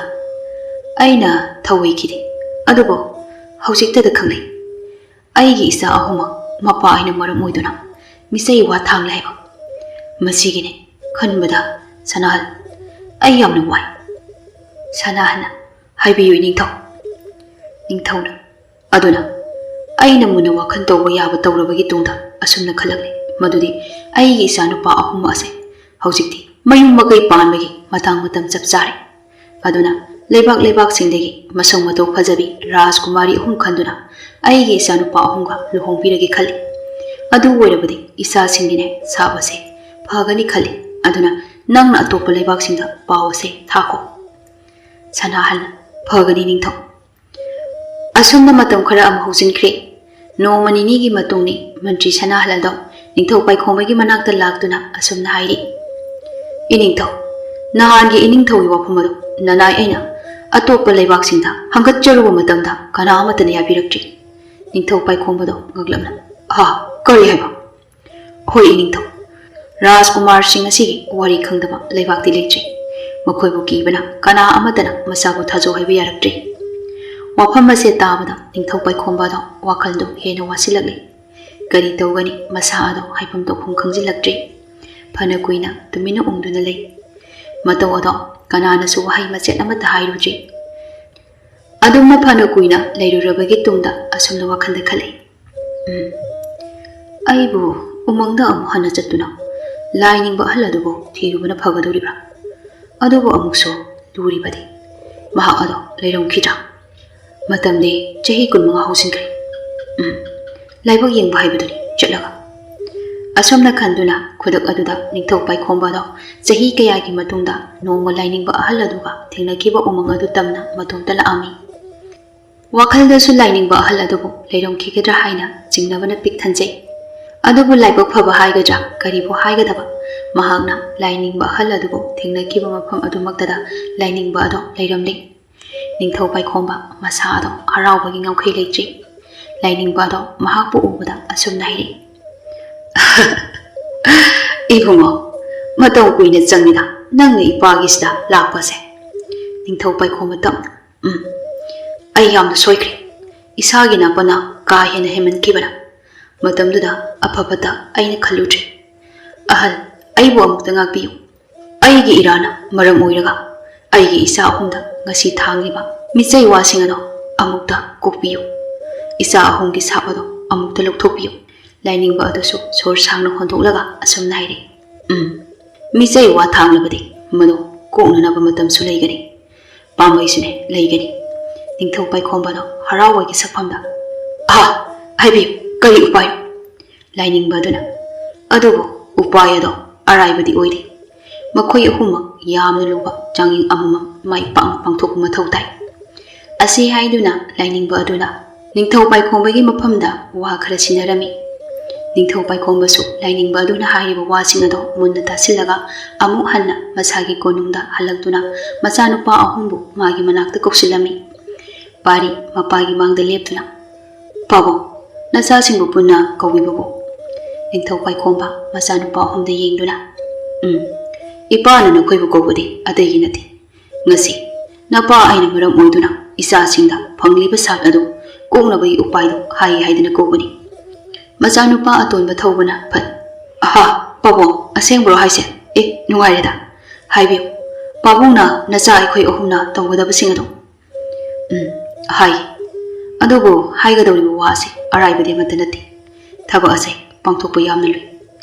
ꯑꯩꯅ ꯊꯧꯑꯣꯏꯈꯤꯗꯦ, ꯑꯗꯨꯕꯨ ꯍꯧꯖꯤꯛꯇꯗ ꯈꯪꯂꯦ꯫ ꯑꯩꯒꯤ ꯏꯆꯥ ꯑꯍꯨꯝꯃꯛ ꯃꯄꯥ ꯑꯩꯅ ꯃꯔꯝ ꯑꯣꯏꯗꯨꯅ ꯃꯤꯆꯩ ꯋꯥ ꯊꯥꯡꯂꯦ ꯍꯥꯏꯕ꯫ ꯃꯁꯤꯒꯤꯅꯦ ꯈꯟꯕꯗ ꯁꯅꯥꯍꯜ, ꯑꯩ ꯌꯥꯝꯅ ꯋꯥꯏ꯫" ꯁꯅꯥꯍꯜꯅ, "ꯍꯥꯏꯕꯤꯌꯨ ꯏꯅꯤꯡꯊꯧ꯫" ꯅꯤꯡꯊꯧꯅ, "ꯑꯗꯨꯅ ꯑꯩꯅ ꯃꯨꯟꯅ ꯋꯥꯈꯜ ꯇꯧꯕ ꯌꯥꯕ ꯇꯧꯔꯕꯒꯤ ꯇꯨꯡꯗ ꯑꯁꯨꯝꯅ ꯈꯜꯂꯛꯂꯤ, ꯃꯗꯨꯗꯤ ꯑꯩꯒꯤ ꯏꯆꯥꯅꯨꯄꯥ ꯑꯍꯨꯝ ꯑꯁꯦ ꯍꯧꯖꯤꯛꯇꯤ ꯃꯌꯨꯝ ꯃꯀꯩ ꯄꯥꯟꯕꯒꯤ ꯃꯇꯥꯡ ꯃꯇꯝ ꯆꯞ ꯆꯥꯔꯦ꯫ ꯑꯗꯨꯅ ꯂꯩꯕꯥꯛ ꯂꯩꯕꯥꯛꯁꯤꯡꯗꯒꯤ ꯃꯁꯛ ꯃꯇꯧ ꯐꯖꯕꯤ ꯔꯥꯖꯀꯨꯃꯥꯔꯤ ꯑꯍꯨꯝ ꯈꯟꯗꯨꯅ ꯑꯩꯒꯤ ꯏꯆꯥꯅꯨꯄꯥ ꯑꯍꯨꯝꯒ ꯂꯨꯍꯣꯡꯕꯤꯔꯒꯦ ꯈꯜꯂꯤ꯫ ꯑꯗꯨ ꯑꯣꯏꯔꯕꯗꯤ ꯏꯆꯥꯁꯤꯡꯒꯤꯅꯦ ꯁꯥꯞ ꯑꯁꯦ ꯐꯒꯅꯤ ꯈꯜꯂꯤ꯫ ꯑꯗꯨꯅ ꯅꯪꯅ ꯑꯇꯣꯞꯄ ꯂꯩꯕꯥꯛꯁꯤꯡꯗ ꯄꯥꯎ ꯑꯁꯦ ꯊꯥꯈꯣ꯫" ꯁꯅꯥꯍꯜꯅ, "ꯐꯒꯅꯤ ꯅꯤꯡꯊꯧ꯫" ꯑꯁꯨꯝꯅ ꯃꯇꯝ ꯈꯔ ꯑꯃꯨꯛ ꯍꯧꯖꯤꯟꯈ꯭ꯔꯦ꯫ ꯅꯣꯡꯃ ꯅꯤꯅꯤꯒꯤ ꯃꯇꯨꯡꯅꯤ꯫ ꯃꯟꯇ꯭ꯔꯤ ꯁꯅꯥꯍꯜ ꯑꯗꯣ ꯅꯤꯡꯊꯧ ꯄꯥꯏꯈꯣꯝꯕꯒꯤ ꯃꯅꯥꯛꯇ ꯂꯥꯛꯇꯨꯅ ꯑꯁꯨꯝꯅ ꯍꯥꯏꯔꯤ, "ꯏꯅꯤꯡꯊꯧ, ꯅꯍꯥꯟꯒꯤ ꯏꯅꯤꯡꯊꯧꯒꯤ ꯋꯥꯐꯝ ꯑꯗꯨ ꯅꯅꯥꯏ ꯑꯩꯅ ꯑꯇꯣꯞꯄ ꯂꯩꯕꯥꯛꯁꯤꯡꯗ ꯍꯪꯒꯠꯆꯔꯨꯕ ꯃꯇꯝꯗ ꯀꯅꯥ ꯑꯃꯠꯇꯅ ꯌꯥꯕꯤꯔꯛꯇ꯭ꯔꯤ꯫" ꯅꯤꯡꯊꯧ ꯄꯥꯏꯈꯣꯝꯕꯗꯣ ꯉꯛꯂꯞꯅ, "ꯍꯥ? ꯀꯔꯤ ꯍꯥꯏꯕ?" "ꯍꯣꯏ ꯏꯅꯤꯡꯊꯧ, ꯔꯥꯖꯀꯨꯃꯥꯔꯁꯤꯡ ꯑꯁꯤꯒꯤ ꯋꯥꯔꯤ ꯈꯪꯗꯕ ꯂꯩꯕꯥꯛꯇꯤ ꯂꯩꯇ꯭ꯔꯤ꯫ ꯃꯈꯣꯏꯕꯨ ꯀꯤꯕꯅ ꯀꯅꯥ ꯑꯃꯠꯇꯅ ꯃꯆꯥꯕꯨ ꯊꯥꯖꯧ ꯍꯥꯏꯕ ꯌꯥꯔꯛꯇ꯭ꯔꯤ꯫" ꯋꯥꯐꯝ ꯑꯁꯦ ꯇꯥꯕꯗ ꯅꯤꯡꯊꯧ ꯄꯥꯏꯈꯣꯝꯕꯗꯣ ꯋꯥꯈꯜꯗꯣ ꯍꯦꯟꯅ ꯋꯥꯁꯤꯜꯂꯛꯂꯦ꯫ ꯀꯔꯤ ꯇꯧꯒꯅꯤ? ꯃꯁꯥ ꯑꯗꯣ ꯍꯥꯏꯐꯝ ꯇꯧꯐꯝ ꯈꯪꯖꯤꯜꯂꯛꯇ꯭ꯔꯦ꯫ ꯐꯅ ꯀꯨꯏꯅ ꯇꯨꯃꯤꯟꯅ ꯎꯪꯗꯨꯅ ꯂꯩ꯫ ꯃꯇꯧ ꯑꯗꯣ ꯀꯅꯥꯅꯁꯨ ꯋꯥꯍꯩ ꯃꯆꯦꯠ ꯑꯃꯠꯇ ꯍꯥꯏꯔꯨꯗ꯭ꯔꯤ꯫ ꯑꯗꯨꯝꯅ ꯐꯅ ꯀꯨꯏꯅ ꯂꯩꯔꯨꯔꯕꯒꯤ ꯇꯨꯡꯗ ꯑꯁꯨꯝꯅ ꯋꯥꯈꯜꯗ ꯈꯜꯂꯛꯏ, "ꯎꯝ, ꯑꯩꯕꯨ ꯎꯃꯪꯗ ꯑꯃꯨꯛ ꯍꯟꯅ ꯆꯠꯇꯨꯅ ꯂꯥꯏ ꯅꯤꯡꯕ ꯑꯍꯜ ꯑꯗꯨꯕꯨ ꯊꯤꯔꯨꯕꯅ ꯐꯒꯗꯧꯔꯤꯕ꯭ꯔꯥ? ꯑꯗꯨꯕꯨ ꯑꯃꯨꯛꯁꯨ ꯂꯨꯔꯤꯕꯗꯤ ꯃꯍꯥꯛ ꯑꯗꯣ ꯂꯩꯔꯝꯈꯤꯗ꯭ꯔꯥ? ꯃꯇꯝꯗꯤ ꯆꯍꯤ ꯀꯨꯟꯃꯉꯥ ꯍꯧꯖꯤꯟꯈ꯭ꯔꯦ꯫ ꯎꯝ, ꯂꯥꯏꯕꯛ ꯌꯦꯡꯕ ꯍꯥꯏꯕꯗꯨꯅꯤ ꯆꯠꯂꯒ꯫" ꯑꯁꯨꯝꯅ ꯈꯟꯗꯨꯅ ꯈꯨꯗꯛ ꯑꯗꯨꯗ ꯅꯤꯡꯊꯧ ꯄꯥꯏꯈꯣꯝꯕꯗꯣ ꯆꯍꯤ ꯀꯌꯥꯒꯤ ꯃꯇꯨꯡꯗ ꯅꯣꯡꯃ ꯂꯥꯏꯅꯤꯡꯕ ꯑꯍꯜ ꯑꯗꯨꯒ ꯊꯦꯡꯅꯈꯤꯕ ꯎꯃꯪ ꯑꯗꯨ ꯇꯝꯅ ꯃꯇꯣꯝꯇ ꯂꯥꯛꯑꯝꯃꯤ꯫ ꯋꯥꯈꯜꯗꯁꯨ ꯂꯥꯏꯅꯤꯡꯕ ꯑꯍꯜ ꯑꯗꯨꯕꯨ ꯂꯩꯔꯝꯈꯤꯒꯗ꯭ꯔꯥ ꯍꯥꯏꯅ ꯆꯤꯡꯅꯕꯅ ꯄꯤꯛ ꯊꯟꯖꯩ꯫ ꯑꯗꯨꯕꯨ ꯂꯥꯏꯕꯛ ꯐꯕ ꯍꯥꯏꯒꯗ꯭ꯔꯥ ꯀꯔꯤꯕꯨ ꯍꯥꯏꯒꯗꯕ, ꯃꯍꯥꯛꯅ ꯂꯥꯏꯅꯤꯡꯕ ꯑꯍꯜ ꯑꯗꯨꯕꯨ ꯊꯦꯡꯅꯈꯤꯕ ꯃꯐꯝ ꯑꯗꯨꯃꯛꯇꯗ ꯂꯥꯏꯅꯤꯡꯕ ꯑꯗꯣ ꯂꯩꯔꯝꯂꯦ꯫ ꯅꯤꯡꯊꯧ ꯄꯥꯏꯈꯣꯝꯕ ꯃꯁꯥ ꯑꯗꯣ ꯍꯔꯥꯎꯕꯒꯤ ꯉꯝꯈꯩ ꯂꯩꯇ꯭ꯔꯦ꯫ ꯂꯥꯏꯅꯤꯡꯕ ꯑꯗꯣ ꯃꯍꯥꯛꯄꯨ ꯎꯕꯗ ꯑꯁꯨꯝꯅ ꯍꯥꯏꯔꯛꯏ, "ꯏꯕꯨꯡꯉꯣ, ꯃꯇꯝ ꯀꯨꯏꯅ ꯆꯪꯉꯤꯗ ꯅꯪꯅ ꯏꯄꯥꯒꯤꯁꯤꯗ ꯂꯥꯛꯄꯁꯦ?" ꯅꯤꯡꯊꯧ ꯄꯥꯏꯈꯣꯝꯕ ꯇꯞꯅ, "ꯎꯝ, ꯑꯩ ꯌꯥꯝꯅ ꯁꯣꯏꯈ꯭ꯔꯦ꯫ ꯏꯁꯥꯒꯤ ꯅꯥꯄꯅ ꯀꯥ ꯍꯦꯟꯅ ꯍꯦꯟꯃꯟꯈꯤꯕꯅ꯫ ꯃꯇꯝꯗꯨꯗ ꯑꯐ ꯐꯠꯇ ꯑꯩꯅ ꯈꯜꯂꯨꯗ꯭ꯔꯦ꯫ ꯑꯍꯜ, ꯑꯩꯕꯨ ꯑꯃꯨꯛꯇ ꯉꯥꯛꯄꯤꯌꯨ꯫ ꯑꯩꯒꯤ ꯏꯔꯥꯅ ꯃꯔꯝ ꯑꯣꯏꯔꯒ ꯑꯩꯒꯤ ꯏꯆꯥ ꯑꯍꯨꯝꯗ ꯉꯁꯤ ꯊꯥꯡꯂꯤꯕ ꯃꯤꯆꯩ ꯋꯥꯁꯤꯡ ꯑꯗꯣ ꯑꯃꯨꯛꯇ ꯀꯣꯛꯄꯤꯌꯨ꯫ ꯏꯆꯥ ꯑꯍꯨꯝꯒꯤ ꯁꯥꯞ ꯑꯗꯣ ꯑꯃꯨꯛꯇ ꯂꯧꯊꯣꯛꯄꯤꯌꯨ꯫" ꯂꯥꯏꯅꯤꯡꯕ ꯑꯗꯨꯁꯨ ꯁꯣꯔ ꯁꯥꯡꯅ ꯍꯣꯟꯗꯣꯛꯂꯒ ꯑꯁꯨꯝꯅ ꯍꯥꯏꯔꯛꯏ, "ꯎꯝ, ꯃꯤꯆꯩ ꯋꯥ ꯊꯥꯡꯂꯕꯗꯤ ꯃꯗꯨ ꯀꯣꯛꯅꯅꯕ ꯃꯇꯝꯁꯨ ꯂꯩꯒꯅꯤ, ꯄꯥꯝꯕꯩꯁꯨꯅꯦ ꯂꯩꯒꯅꯤ꯫" ꯅꯤꯡꯊꯧ ꯄꯥꯏꯈꯣꯝꯕꯗꯣ ꯍꯔꯥꯎꯕꯒꯤ ꯁꯛꯐꯝꯗ, "ꯑꯍꯥ, ꯍꯥꯏꯕꯤꯌꯨ, ꯀꯔꯤ ꯎꯄꯥꯏ?" ꯂꯥꯏꯅꯤꯡꯕ ꯑꯗꯨꯅ, "ꯑꯗꯨꯕꯨ ꯎꯄꯥꯏ ꯑꯗꯣ ꯑꯔꯥꯏꯕꯗꯤ ꯑꯣꯏꯗꯦ꯫ ꯃꯈꯣꯏ ꯑꯍꯨꯝꯃꯛ ꯌꯥꯝꯅ ꯂꯨꯕ ꯆꯥꯡꯌꯦꯡ ꯑꯃꯃꯝ ꯃꯥꯏ ꯄꯥꯛꯅ ꯄꯥꯡꯊꯣꯛꯄ ꯃꯊꯧ ꯇꯥꯏ꯫" ꯑꯁꯤ ꯍꯥꯏꯗꯨꯅ ꯂꯥꯏꯅꯤꯡꯕ ꯑꯗꯨꯅ ꯅꯤꯡꯊꯧ ꯄꯥꯏꯈꯣꯝꯕꯒꯤ ꯃꯐꯝꯗ ꯋꯥ ꯈꯔ ꯁꯤꯟꯅꯔꯝꯃꯤ꯫ ꯅꯤꯡꯊꯧ ꯄꯥꯏꯈꯣꯝꯕꯁꯨ ꯂꯥꯏꯅꯤꯡꯕ ꯑꯗꯨꯅ ꯍꯥꯏꯔꯤꯕ ꯋꯥꯁꯤꯡ ꯑꯗꯣ ꯃꯨꯟꯅ ꯇꯥꯁꯤꯜꯂꯒ ꯑꯃꯨꯛ ꯍꯟꯅ ꯃꯁꯥꯒꯤ ꯀꯣꯅꯨꯡꯗ ꯍꯜꯂꯛꯇꯨꯅ ꯃꯆꯥꯅꯨꯄꯥ ꯑꯍꯨꯝꯕꯨ ꯃꯥꯒꯤ ꯃꯅꯥꯛꯇ ꯀꯧꯁꯤꯜꯂꯝꯃꯤ꯫ ꯄꯥꯔꯤ ꯃꯄꯥꯒꯤ ꯃꯥꯡꯗ ꯂꯦꯞꯇꯨꯅ, "ꯄꯥꯕꯨꯡ, ꯅꯆꯥꯁꯤꯡꯕꯨ ꯄꯨꯟꯅ ꯀꯧꯕꯤꯕꯕꯨ?" ꯅꯤꯡꯊꯧ ꯄꯥꯏꯈꯣꯝꯕ ꯃꯆꯥꯅꯨꯄꯥ ꯑꯍꯨꯝꯗ ꯌꯦꯡꯗꯨꯅ, "ꯎꯝ, ꯏꯄꯥꯅ ꯅꯈꯣꯏꯕꯨ ꯀꯧꯕꯗꯤ ꯑꯇꯩꯒꯤ ꯅꯠꯇꯦ꯫ ꯉꯁꯤ ꯅꯄꯥ ꯑꯩꯅ ꯃꯔꯝ ꯑꯣꯏꯗꯨꯅ ꯏꯆꯥꯁꯤꯡꯗ ꯐꯪꯂꯤꯕ ꯁꯥꯞ ꯑꯗꯨ ꯀꯣꯛꯅꯕꯒꯤ ꯎꯄꯥꯏꯗꯨ ꯍꯥꯏ ꯍꯥꯏꯗꯨꯅ ꯀꯧꯕꯅꯤ꯫" ꯃꯆꯥꯅꯨꯄꯥ ꯑꯇꯣꯟꯕ ꯊꯧꯕꯅ ꯐꯠ, "ꯑꯍꯥ, ꯄꯥꯕꯨꯡ, ꯑꯁꯦꯡꯕ꯭ꯔꯣ ꯍꯥꯏꯁꯦ? ꯑꯦ, ꯅꯨꯡꯉꯥꯏꯔꯦꯗ꯫ ꯍꯥꯏꯕꯤꯌꯨ, ꯄꯥꯕꯨꯡꯅ ꯅꯆꯥ ꯑꯩꯈꯣꯏ ꯑꯍꯨꯝꯅ ꯇꯧꯒꯗꯕꯁꯤꯡ ꯑꯗꯨ?" "ꯎꯝ, ꯍꯥꯏ꯫ ꯑꯗꯨꯕꯨ ꯍꯥꯏꯒꯗꯧꯔꯤꯕ ꯋꯥ ꯑꯁꯤ ꯑꯔꯥꯏꯕꯗꯤ ꯑꯃꯠꯇ ꯅꯠꯇꯦ꯫ ꯊꯕꯛ ꯑꯁꯤ ꯄꯥꯡꯊꯣꯛꯄ ꯌꯥꯝꯅ ꯂꯨꯏ꯫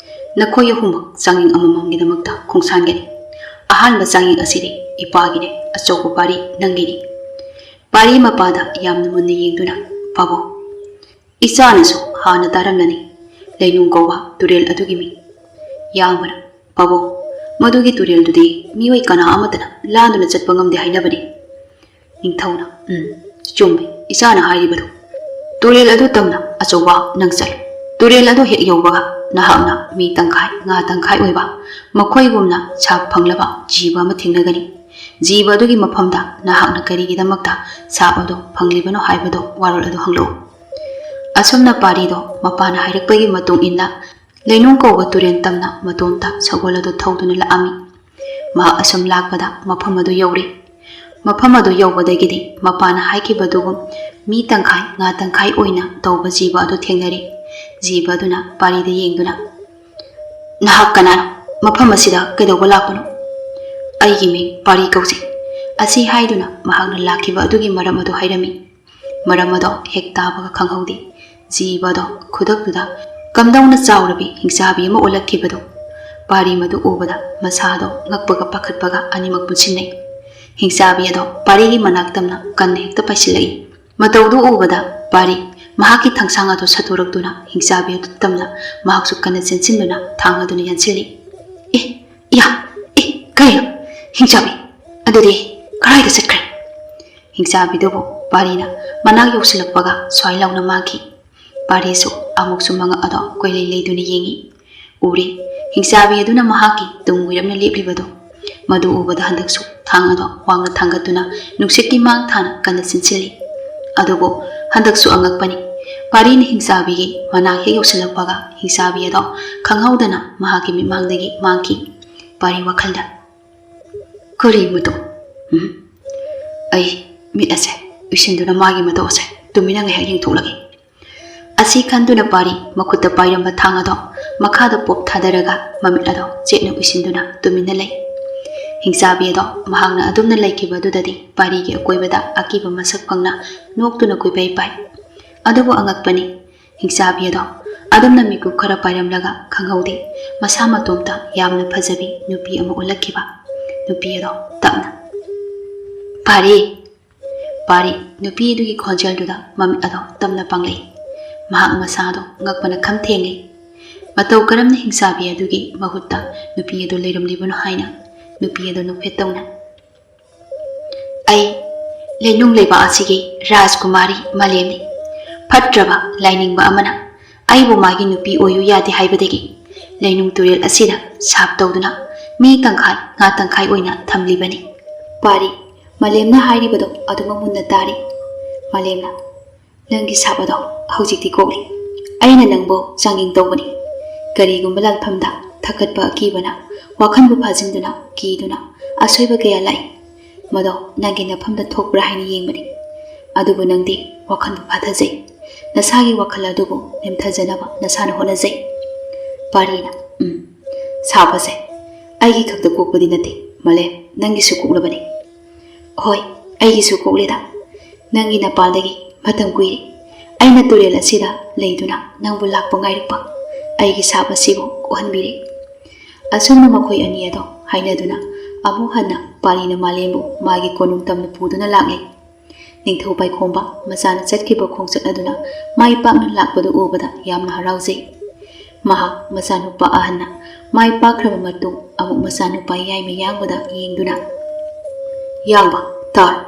ꯅꯈꯣꯏ ꯑꯍꯨꯝꯃꯛ ꯆꯥꯡꯌꯦꯡ ꯑꯃꯃꯝꯒꯤꯗꯃꯛꯇ ꯈꯣꯡꯁꯥꯟꯒꯅꯤ꯫ ꯑꯍꯥꯟꯕ ꯆꯥꯡꯌꯦꯡ ꯑꯁꯤꯗꯤ ꯏꯄꯥꯒꯤꯅꯦ, ꯑꯆꯧꯕ ꯄꯥꯔꯤ ꯅꯪꯒꯤꯅꯤ꯫" ꯄꯥꯔꯤ ꯃꯄꯥꯗ ꯌꯥꯝꯅ ꯃꯨꯟꯅ ꯌꯦꯡꯗꯨꯅ, "ꯄꯥꯕꯨꯡ, ꯏꯆꯥꯅꯁꯨ ꯍꯥꯟꯅ ꯇꯥꯔꯝꯂꯅꯤ, ꯂꯩꯅꯨꯡ ꯀꯧꯕ ꯇꯨꯔꯦꯜ ꯑꯗꯨꯒꯤ ꯃꯤ꯫" ꯌꯥꯝꯕꯅ, "ꯄꯥꯕꯨꯡ, ꯃꯗꯨꯒꯤ ꯇꯨꯔꯦꯜꯗꯨꯗꯤ ꯃꯤꯑꯣꯏ ꯀꯅꯥ ꯑꯃꯠꯇꯅ ꯂꯥꯟꯗꯨꯅ ꯆꯠꯄ ꯉꯝꯗꯦ ꯍꯥꯏꯅꯕꯅꯤ꯫" ꯅꯤꯡꯊꯧꯅ, "ꯎꯝ, ꯆꯨꯝꯃꯤ, ꯏꯆꯥꯅ ꯍꯥꯏꯔꯤꯕꯗꯨ꯫ ꯇꯨꯔꯦꯜ ꯑꯗꯨ ꯇꯝꯅ ꯑꯆꯧꯕ ꯅꯪ ꯆꯠꯂꯨ꯫ ꯇꯨꯔꯦꯜ ꯑꯗꯨ ꯍꯦꯛ ꯌꯧꯕꯒ ꯅꯍꯥꯛꯅ ꯃꯤ ꯇꯪꯈꯥꯏ, ꯉꯥ ꯇꯪꯈꯥꯏ ꯑꯣꯏꯕ, ꯃꯈꯣꯏꯒꯨꯝꯅ ꯁꯥ ꯐꯪꯂꯕ ꯖꯤꯕ ꯑꯃ ꯊꯦꯡꯅꯒꯅꯤ꯫ ꯖꯤꯕ ꯑꯗꯨꯒꯤ ꯃꯐꯝꯗ ꯅꯍꯥꯛꯅ ꯀꯔꯤꯒꯤꯗꯃꯛꯇ ꯁꯥ ꯑꯗꯨ ꯐꯪꯂꯤꯕꯅꯣ ꯍꯥꯏꯕꯗꯨ ꯋꯥꯔꯣꯜ ꯑꯗꯨ ꯍꯪꯂꯛꯎ꯫ ꯑꯁꯨꯝꯅ ꯄꯥꯔꯤꯗꯣ ꯃꯄꯥꯅ ꯍꯥꯏꯔꯛꯄꯒꯤ ꯃꯇꯨꯡ ꯏꯟꯅ ꯂꯩꯅꯨꯡ ꯀꯧꯕ ꯇꯨꯔꯦꯜ ꯇꯝꯅ ꯃꯇꯣꯝꯇ ꯁꯒꯣꯜ ꯑꯗꯨ ꯊꯧꯗꯨꯅ ꯂꯥꯛꯑꯝꯃꯤ꯫ ꯃꯍꯥꯛ ꯑꯁꯨꯝ ꯂꯥꯛꯄꯗ ꯃꯐꯝ ꯑꯗꯨ ꯌꯧꯔꯦ꯫ ꯃꯐꯝ ꯑꯗꯨ ꯌꯧꯕꯗꯒꯤꯗꯤ ꯃꯄꯥꯅ ꯍꯥꯏꯈꯤꯕꯗꯨꯒꯨꯝ ꯃꯤ ꯇꯪꯈꯥꯏ, ꯉꯥ ꯇꯪꯈꯥꯏ ꯑꯣꯏꯅ ꯇꯧꯕ ꯖꯤꯕ ꯑꯗꯨ ꯊꯦꯡꯅꯔꯦ꯫ ꯖꯤꯕ ꯑꯗꯨꯅ ꯄꯥꯔꯤꯗ ꯌꯦꯡꯗꯨꯅ, "ꯅꯍꯥꯛ ꯀꯅꯥꯅꯣ? ꯃꯐꯝ ꯑꯁꯤꯗ ꯀꯩꯗꯧꯕ ꯂꯥꯛꯄꯅꯣ?" "ꯑꯩꯒꯤ ꯃꯤꯡ ꯄꯥꯔꯤ ꯀꯧꯖꯩ꯫" ꯑꯁꯤ ꯍꯥꯏꯗꯨꯅ ꯃꯍꯥꯛꯅ ꯂꯥꯛꯈꯤꯕ ꯑꯗꯨꯒꯤ ꯃꯔꯝ ꯑꯗꯨ ꯍꯥꯏꯔꯝꯃꯤ꯫ ꯃꯔꯝ ꯑꯗꯣ ꯍꯦꯛ ꯇꯥꯕꯒ ꯈꯪꯍꯧꯗꯦ꯫ ꯖꯤꯕ ꯑꯗꯣ ꯈꯨꯗꯛꯇꯨꯗ ꯀꯝꯗꯧꯅ ꯆꯥꯎꯔꯕꯤ ꯍꯤꯡꯆꯥꯕꯤ ꯑꯃ ꯑꯣꯜꯂꯛꯈꯤꯕꯗꯣ꯫ ꯄꯥꯔꯤ ꯃꯗꯨ ꯎꯕꯗ ꯃꯁꯥꯗꯣ ꯉꯛꯄꯒ ꯄꯥꯈꯠꯄꯒ ꯑꯅꯤꯃꯛ ꯄꯨꯟꯁꯤꯟꯅꯩ꯫ ꯍꯤꯡꯆꯥꯕꯤ ꯑꯗꯣ ꯄꯥꯔꯤꯒꯤ ꯃꯅꯥꯛ ꯇꯝꯅ ꯀꯟꯅ ꯍꯦꯛꯇ ꯄꯥꯏꯁꯤꯜꯂꯛꯏ꯫ ꯃꯇꯧꯗꯨ ꯎꯕꯗ ꯄꯥꯔꯤ ꯃꯍꯥꯛꯀꯤ ꯊꯥꯡꯁꯥꯡ ꯑꯗꯨ ꯁꯠꯇꯣꯔꯛꯇꯨꯅ ꯍꯤꯡꯆꯥꯕꯤ ꯑꯗꯨ ꯇꯝꯅ ꯃꯍꯥꯛꯁꯨ ꯀꯟꯅ ꯆꯦꯟꯁꯤꯟꯗꯨꯅ ꯊꯥꯡ ꯑꯗꯨꯅ ꯌꯥꯟꯁꯤꯜꯂꯤ꯫ "ꯑꯦ, ꯏꯌꯥ, ꯑꯦ, ꯀꯔꯤꯅꯣ? ꯍꯤꯡꯆꯥꯕꯤ, ꯑꯗꯨꯗꯤ ꯀꯗꯥꯏꯗ ꯆꯠꯈ꯭ꯔꯦ?" ꯍꯤꯡꯆꯥꯕꯤꯗꯨꯕꯨ ꯄꯥꯔꯤꯅ ꯃꯅꯥꯛ ꯌꯧꯁꯤꯜꯂꯛꯄꯒ ꯁ꯭ꯋꯥꯏ ꯂꯥꯎꯅ ꯃꯥꯡꯈꯤ꯫ ꯄꯥꯔꯤꯁꯨ ꯑꯃꯨꯛꯁꯨ ꯃꯉꯛ ꯑꯗꯣ ꯀꯣꯏꯂꯩ ꯂꯩꯗꯨꯅ ꯌꯦꯡꯉꯤ꯫ ꯎꯔꯦ, ꯍꯤꯡꯆꯥꯕꯤ ꯑꯗꯨꯅ ꯃꯍꯥꯛꯀꯤ ꯇꯨꯡ ꯑꯣꯏꯔꯞꯅ ꯂꯦꯞꯂꯤꯕꯗꯣ꯫ ꯃꯗꯨ ꯎꯕꯗ ꯍꯟꯗꯛꯁꯨ ꯊꯥꯡ ꯑꯗꯣ ꯋꯥꯡꯅ ꯊꯥꯡꯒꯠꯇꯨꯅ ꯅꯨꯡꯁꯤꯠꯀꯤ ꯃꯥꯡ ꯊꯥꯅ ꯀꯟꯅ ꯆꯦꯟꯁꯤꯜꯂꯤ꯫ ꯑꯗꯨꯕꯨ ꯍꯟꯗꯛꯁꯨ ꯑꯉꯛꯄꯅꯤ꯫ ꯄꯥꯔꯤꯅ ꯍꯤꯡꯆꯥꯕꯤꯒꯤ ꯃꯅꯥꯛ ꯍꯦꯛ ꯌꯧꯁꯤꯜꯂꯛꯄꯒ ꯍꯤꯡꯆꯥꯕꯤ ꯑꯗꯣ ꯈꯪꯍꯧꯗꯅ ꯃꯍꯥꯛꯀꯤ ꯃꯤꯠꯃꯥꯡꯗꯒꯤ ꯃꯥꯡꯈꯤ꯫ ꯄꯥꯔꯤ ꯋꯥꯈꯜꯗ, "ꯀꯔꯤ ꯃꯇꯧ? ꯎꯝ? ꯑꯩ ꯃꯤꯠ ꯑꯁꯦ ꯎꯏꯁꯤꯟꯗꯨꯅ ꯃꯥꯒꯤ ꯃꯇꯧ ꯑꯁꯦ ꯇꯨꯃꯤꯟꯅ ꯉꯥꯏꯍꯥꯛ ꯌꯦꯡꯊꯣꯛꯂꯒꯦ꯫" ꯑꯁꯤ ꯈꯟꯗꯨꯅ ꯄꯥꯔꯤ ꯃꯈꯨꯠꯇ ꯄꯥꯏꯔꯝꯕ ꯊꯥꯡ ꯑꯗꯣ ꯃꯈꯥꯗ ꯄꯣꯞ ꯊꯥꯗꯔꯒ ꯃꯃꯤꯠ ꯑꯗꯣ ꯆꯦꯠꯅ ꯎꯏꯁꯤꯟꯗꯨꯅ ꯇꯨꯃꯤꯟꯅ ꯂꯩ꯫ ꯍꯤꯡꯆꯥꯕꯤ ꯑꯗꯣ ꯃꯍꯥꯛꯅ ꯑꯗꯨꯝꯅ ꯂꯩꯈꯤꯕ ꯑꯗꯨꯗꯗꯤ ꯄꯥꯔꯤꯒꯤ ꯑꯀꯣꯏꯕꯗ ꯑꯀꯤꯕ ꯃꯁꯛ ꯐꯪꯅ ꯅꯣꯛꯇꯨꯅ ꯀꯣꯏꯄꯥꯏ ꯄꯥꯏ꯫ ꯑꯗꯨꯕꯨ ꯑꯉꯛꯄꯅꯤ, ꯍꯤꯡꯆꯥꯕꯤ ꯑꯗꯣ ꯑꯗꯨꯝꯅ ꯃꯤꯀꯨꯞ ꯈꯔ ꯄꯥꯏꯔꯝꯂꯒ ꯈꯪꯍꯧꯗꯦ, ꯃꯁꯥ ꯃꯇꯣꯝꯇ ꯌꯥꯝꯅ ꯐꯖꯕꯤ ꯅꯨꯄꯤ ꯑꯃ ꯑꯣꯜꯂꯛꯈꯤꯕ꯫ ꯅꯨꯄꯤ ꯑꯗꯣ ꯇꯞꯅ, "ꯄꯥꯔꯤ!" ꯄꯥꯔꯤ ꯅꯨꯄꯤ ꯑꯗꯨꯒꯤ ꯈꯣꯟꯖꯦꯜꯗꯨꯗ ꯃꯃꯤꯠ ꯑꯗꯣ ꯇꯞꯅ ꯄꯥꯡꯂꯛꯏ꯫ ꯃꯍꯥꯛ ꯃꯁꯥꯗꯣ ꯉꯛꯄꯅ ꯈꯝ ꯊꯦꯡꯂꯤ꯫ ꯃꯇꯧ ꯀꯔꯝꯅ ꯍꯤꯡꯆꯥꯕꯤ ꯑꯗꯨꯒꯤ ꯃꯍꯨꯠꯇ ꯅꯨꯄꯤ ꯑꯗꯨ ꯂꯩꯔꯝꯂꯤꯕꯅꯣ ꯍꯥꯏꯅ ꯅꯨꯄꯤ ꯑꯗꯨ ꯅꯣꯛꯐꯦꯠ ꯇꯧꯅ, "ꯑꯩ, ꯂꯩꯅꯨꯡ ꯂꯩꯕꯥꯛ ꯑꯁꯤꯒꯤ ꯔꯥꯖꯀꯨꯃꯥꯔꯤ ꯃꯥꯂꯦꯝꯅꯤ꯫ ꯐꯠꯇ꯭ꯔꯕ ꯂꯥꯏꯅꯤꯡꯕ ꯑꯃꯅ ꯑꯩꯕꯨ ꯃꯥꯒꯤ ꯅꯨꯄꯤ ꯑꯣꯏꯌꯨ ꯌꯥꯗꯦ ꯍꯥꯏꯕꯗꯒꯤ ꯂꯩꯅꯨꯡ ꯇꯨꯔꯦꯜ ꯑꯁꯤꯗ ꯁꯥꯞ ꯇꯧꯗꯨꯅ ꯃꯤ ꯇꯪꯈꯥꯏ ꯉꯥ ꯇꯪꯈꯥꯏ ꯑꯣꯏꯅ ꯊꯝꯂꯤꯕꯅꯤ꯫ ꯄꯥꯔꯤ, ꯃꯥꯂꯦꯝꯅ ꯍꯥꯏꯔꯤꯕꯗꯣ ꯑꯗꯨꯃꯛ ꯃꯨꯟꯅ ꯇꯥꯔꯤ꯫ ꯃꯥꯂꯦꯝꯅ, "ꯅꯪꯒꯤ ꯁꯥꯞ ꯑꯗꯣ ꯍꯧꯖꯤꯛꯇꯤ ꯀꯣꯛꯂꯤ꯫ ꯑꯩꯅ ꯅꯪꯕꯨ ꯆꯥꯡꯌꯦꯡ ꯇꯧꯕꯅꯤ꯫ ꯀꯔꯤꯒꯨꯝꯕ ꯂꯥꯟꯐꯝꯗ ꯊꯛꯀꯠꯄ ꯑꯀꯤꯕꯅ ꯋꯥꯈꯜꯕꯨ ꯐꯥꯖꯤꯟꯗꯨꯅ ꯀꯤꯗꯨꯅ ꯑꯁꯣꯏꯕ ꯀꯌꯥ ꯂꯥꯛꯏ꯫ ꯃꯗꯣ ꯅꯪꯒꯤ ꯅꯐꯝꯗ ꯊꯣꯛꯄ꯭ꯔꯥ ꯍꯥꯏꯅ ꯌꯦꯡꯕꯅꯤ꯫ ꯑꯗꯨꯕꯨ ꯅꯪꯗꯤ ꯋꯥꯈꯜꯕꯨ ꯐꯥꯊꯖꯩ꯫ ꯅꯁꯥꯒꯤ ꯋꯥꯈꯜ ꯑꯗꯨꯕꯨ ꯅꯦꯝꯊꯖꯅꯕ ꯅꯁꯥꯅ ꯍꯣꯠꯅꯖꯩ꯫" ꯄꯥꯔꯤꯅ, "ꯎꯝ, ꯁꯥꯞ ꯑꯁꯦ ꯑꯩꯒꯤ ꯈꯛꯇ ꯀꯣꯛꯄꯗꯤ ꯅꯠꯇꯦ, ꯃꯥꯂꯦꯝ, ꯅꯪꯒꯤꯁꯨ ꯀꯣꯛꯂꯕꯅꯤ꯫" "ꯍꯣꯏ, ꯑꯩꯒꯤꯁꯨ ꯀꯣꯛꯂꯦꯗ꯫ ꯅꯪꯒꯤ ꯅꯄꯥꯜꯗꯒꯤ ꯃꯇꯝ ꯀꯨꯏꯔꯦ꯫ ꯑꯩꯅ ꯇꯨꯔꯦꯜ ꯑꯁꯤꯗ ꯂꯩꯗꯨꯅ ꯅꯪꯕꯨ ꯂꯥꯛꯄ ꯉꯥꯏꯔꯛꯄ꯫ ꯑꯩꯒꯤ ꯁꯥꯞ ꯑꯁꯤꯕꯨ ꯀꯣꯛꯍꯟꯕꯤꯔꯦ꯫" ꯑꯁꯨꯝꯅ ꯃꯈꯣꯏ ꯑꯅꯤ ꯑꯗꯣ ꯍꯥꯏꯅꯗꯨꯅ ꯑꯃꯨꯛ ꯍꯟꯅ ꯄꯥꯔꯤꯅ ꯃꯥꯂꯦꯝꯕꯨ ꯃꯥꯒꯤ ꯀꯣꯅꯨꯡ ꯇꯝꯅ ꯄꯨꯗꯨꯅ ꯂꯥꯛꯂꯦ꯫ ꯅꯤꯡꯊꯧ ꯄꯥꯏꯈꯣꯝꯕ ꯃꯆꯥꯅ ꯆꯠꯈꯤꯕ ꯈꯣꯡꯆꯠ ꯑꯗꯨꯅ ꯃꯥꯏ ꯄꯥꯛꯅ ꯂꯥꯛꯄꯗꯨ ꯎꯕꯗ ꯌꯥꯝꯅ ꯍꯔꯥꯎꯖꯩ꯫ ꯃꯍꯥꯛ ꯃꯆꯥꯅꯨꯄꯥ ꯑꯍꯟꯅ ꯃꯥꯏ ꯄꯥꯛꯈ꯭ꯔꯕ ꯃꯇꯨꯡ ꯑꯃꯨꯛ ꯃꯆꯥꯅꯨꯄꯥ ꯌꯥꯏꯃ ꯌꯥꯡꯕꯗ ꯌꯦꯡꯗꯨꯅ, "ꯌꯥꯡꯕ, ꯇꯥꯔꯣ꯫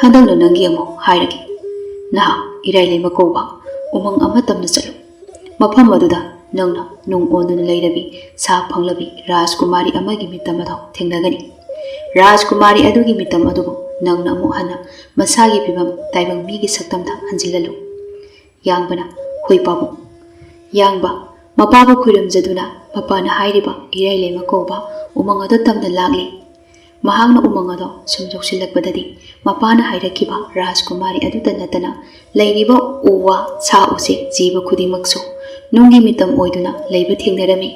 ꯍꯟꯗꯛꯅ ꯅꯪꯒꯤ ꯑꯃꯨꯛ ꯍꯥꯏꯔꯒꯦ꯫ ꯅꯍꯥꯛ ꯏꯔꯥꯏ ꯂꯩꯃ ꯀꯧꯕ ꯎꯃꯪ ꯑꯃ ꯇꯝꯅ ꯆꯠꯂꯨ꯫ ꯃꯐꯝ ꯑꯗꯨꯗ ꯅꯪꯅ ꯅꯨꯡ ꯑꯣꯟꯗꯨꯅ ꯂꯩꯔꯕꯤ ꯁꯥ ꯐꯪꯂꯕꯤ ꯔꯥꯖꯀꯨꯃꯥꯔꯤ ꯑꯃꯒꯤ ꯃꯤꯇꯝ ꯑꯗꯣ ꯊꯦꯡꯅꯒꯅꯤ꯫ ꯔꯥꯖꯀꯨꯃꯥꯔꯤ ꯑꯗꯨꯒꯤ ꯃꯤꯇꯝ ꯑꯗꯨꯕꯨ ꯅꯪꯅ ꯑꯃꯨꯛ ꯍꯟꯅ ꯃꯁꯥꯒꯤ ꯐꯤꯕꯝ ꯇꯥꯏꯕꯪ ꯃꯤꯒꯤ ꯁꯛꯇꯝꯗ ꯍꯟꯖꯤꯜꯍꯜꯂꯨ꯫" ꯌꯥꯡꯕꯅ, "ꯍꯣꯏ ꯄꯥꯕꯨꯡ꯫" ꯌꯥꯡꯕ ꯃꯄꯥꯕꯨ ꯈꯨꯔꯨꯝꯖꯗꯨꯅ ꯃꯄꯥꯅ ꯍꯥꯏꯔꯤꯕ ꯏꯔꯥꯏ ꯂꯩꯃ ꯀꯧꯕ ꯎꯃꯪ ꯑꯗꯨ ꯇꯝꯅ ꯂꯥꯛꯂꯤ꯫ ꯃꯍꯥꯛꯅ ꯎꯃꯪ ꯑꯗꯣ ꯁꯨꯝ ꯌꯧꯁꯤꯜꯂꯛꯄꯗꯗꯤ ꯃꯄꯥꯅ ꯍꯥꯏꯔꯛꯈꯤꯕ ꯔꯥꯖꯀꯨꯃꯥꯔꯤ ꯑꯗꯨꯇ ꯅꯠꯇꯅ ꯂꯩꯔꯤꯕ ꯎ ꯋꯥ, ꯁꯥ ꯎꯆꯦꯛ, ꯖꯤꯕ ꯈꯨꯗꯤꯡꯃꯛꯁꯨ ꯅꯨꯡꯒꯤ ꯃꯤꯇꯝ ꯑꯣꯏꯗꯨꯅ ꯂꯩꯕ ꯊꯦꯡꯅꯔꯝꯃꯤ꯫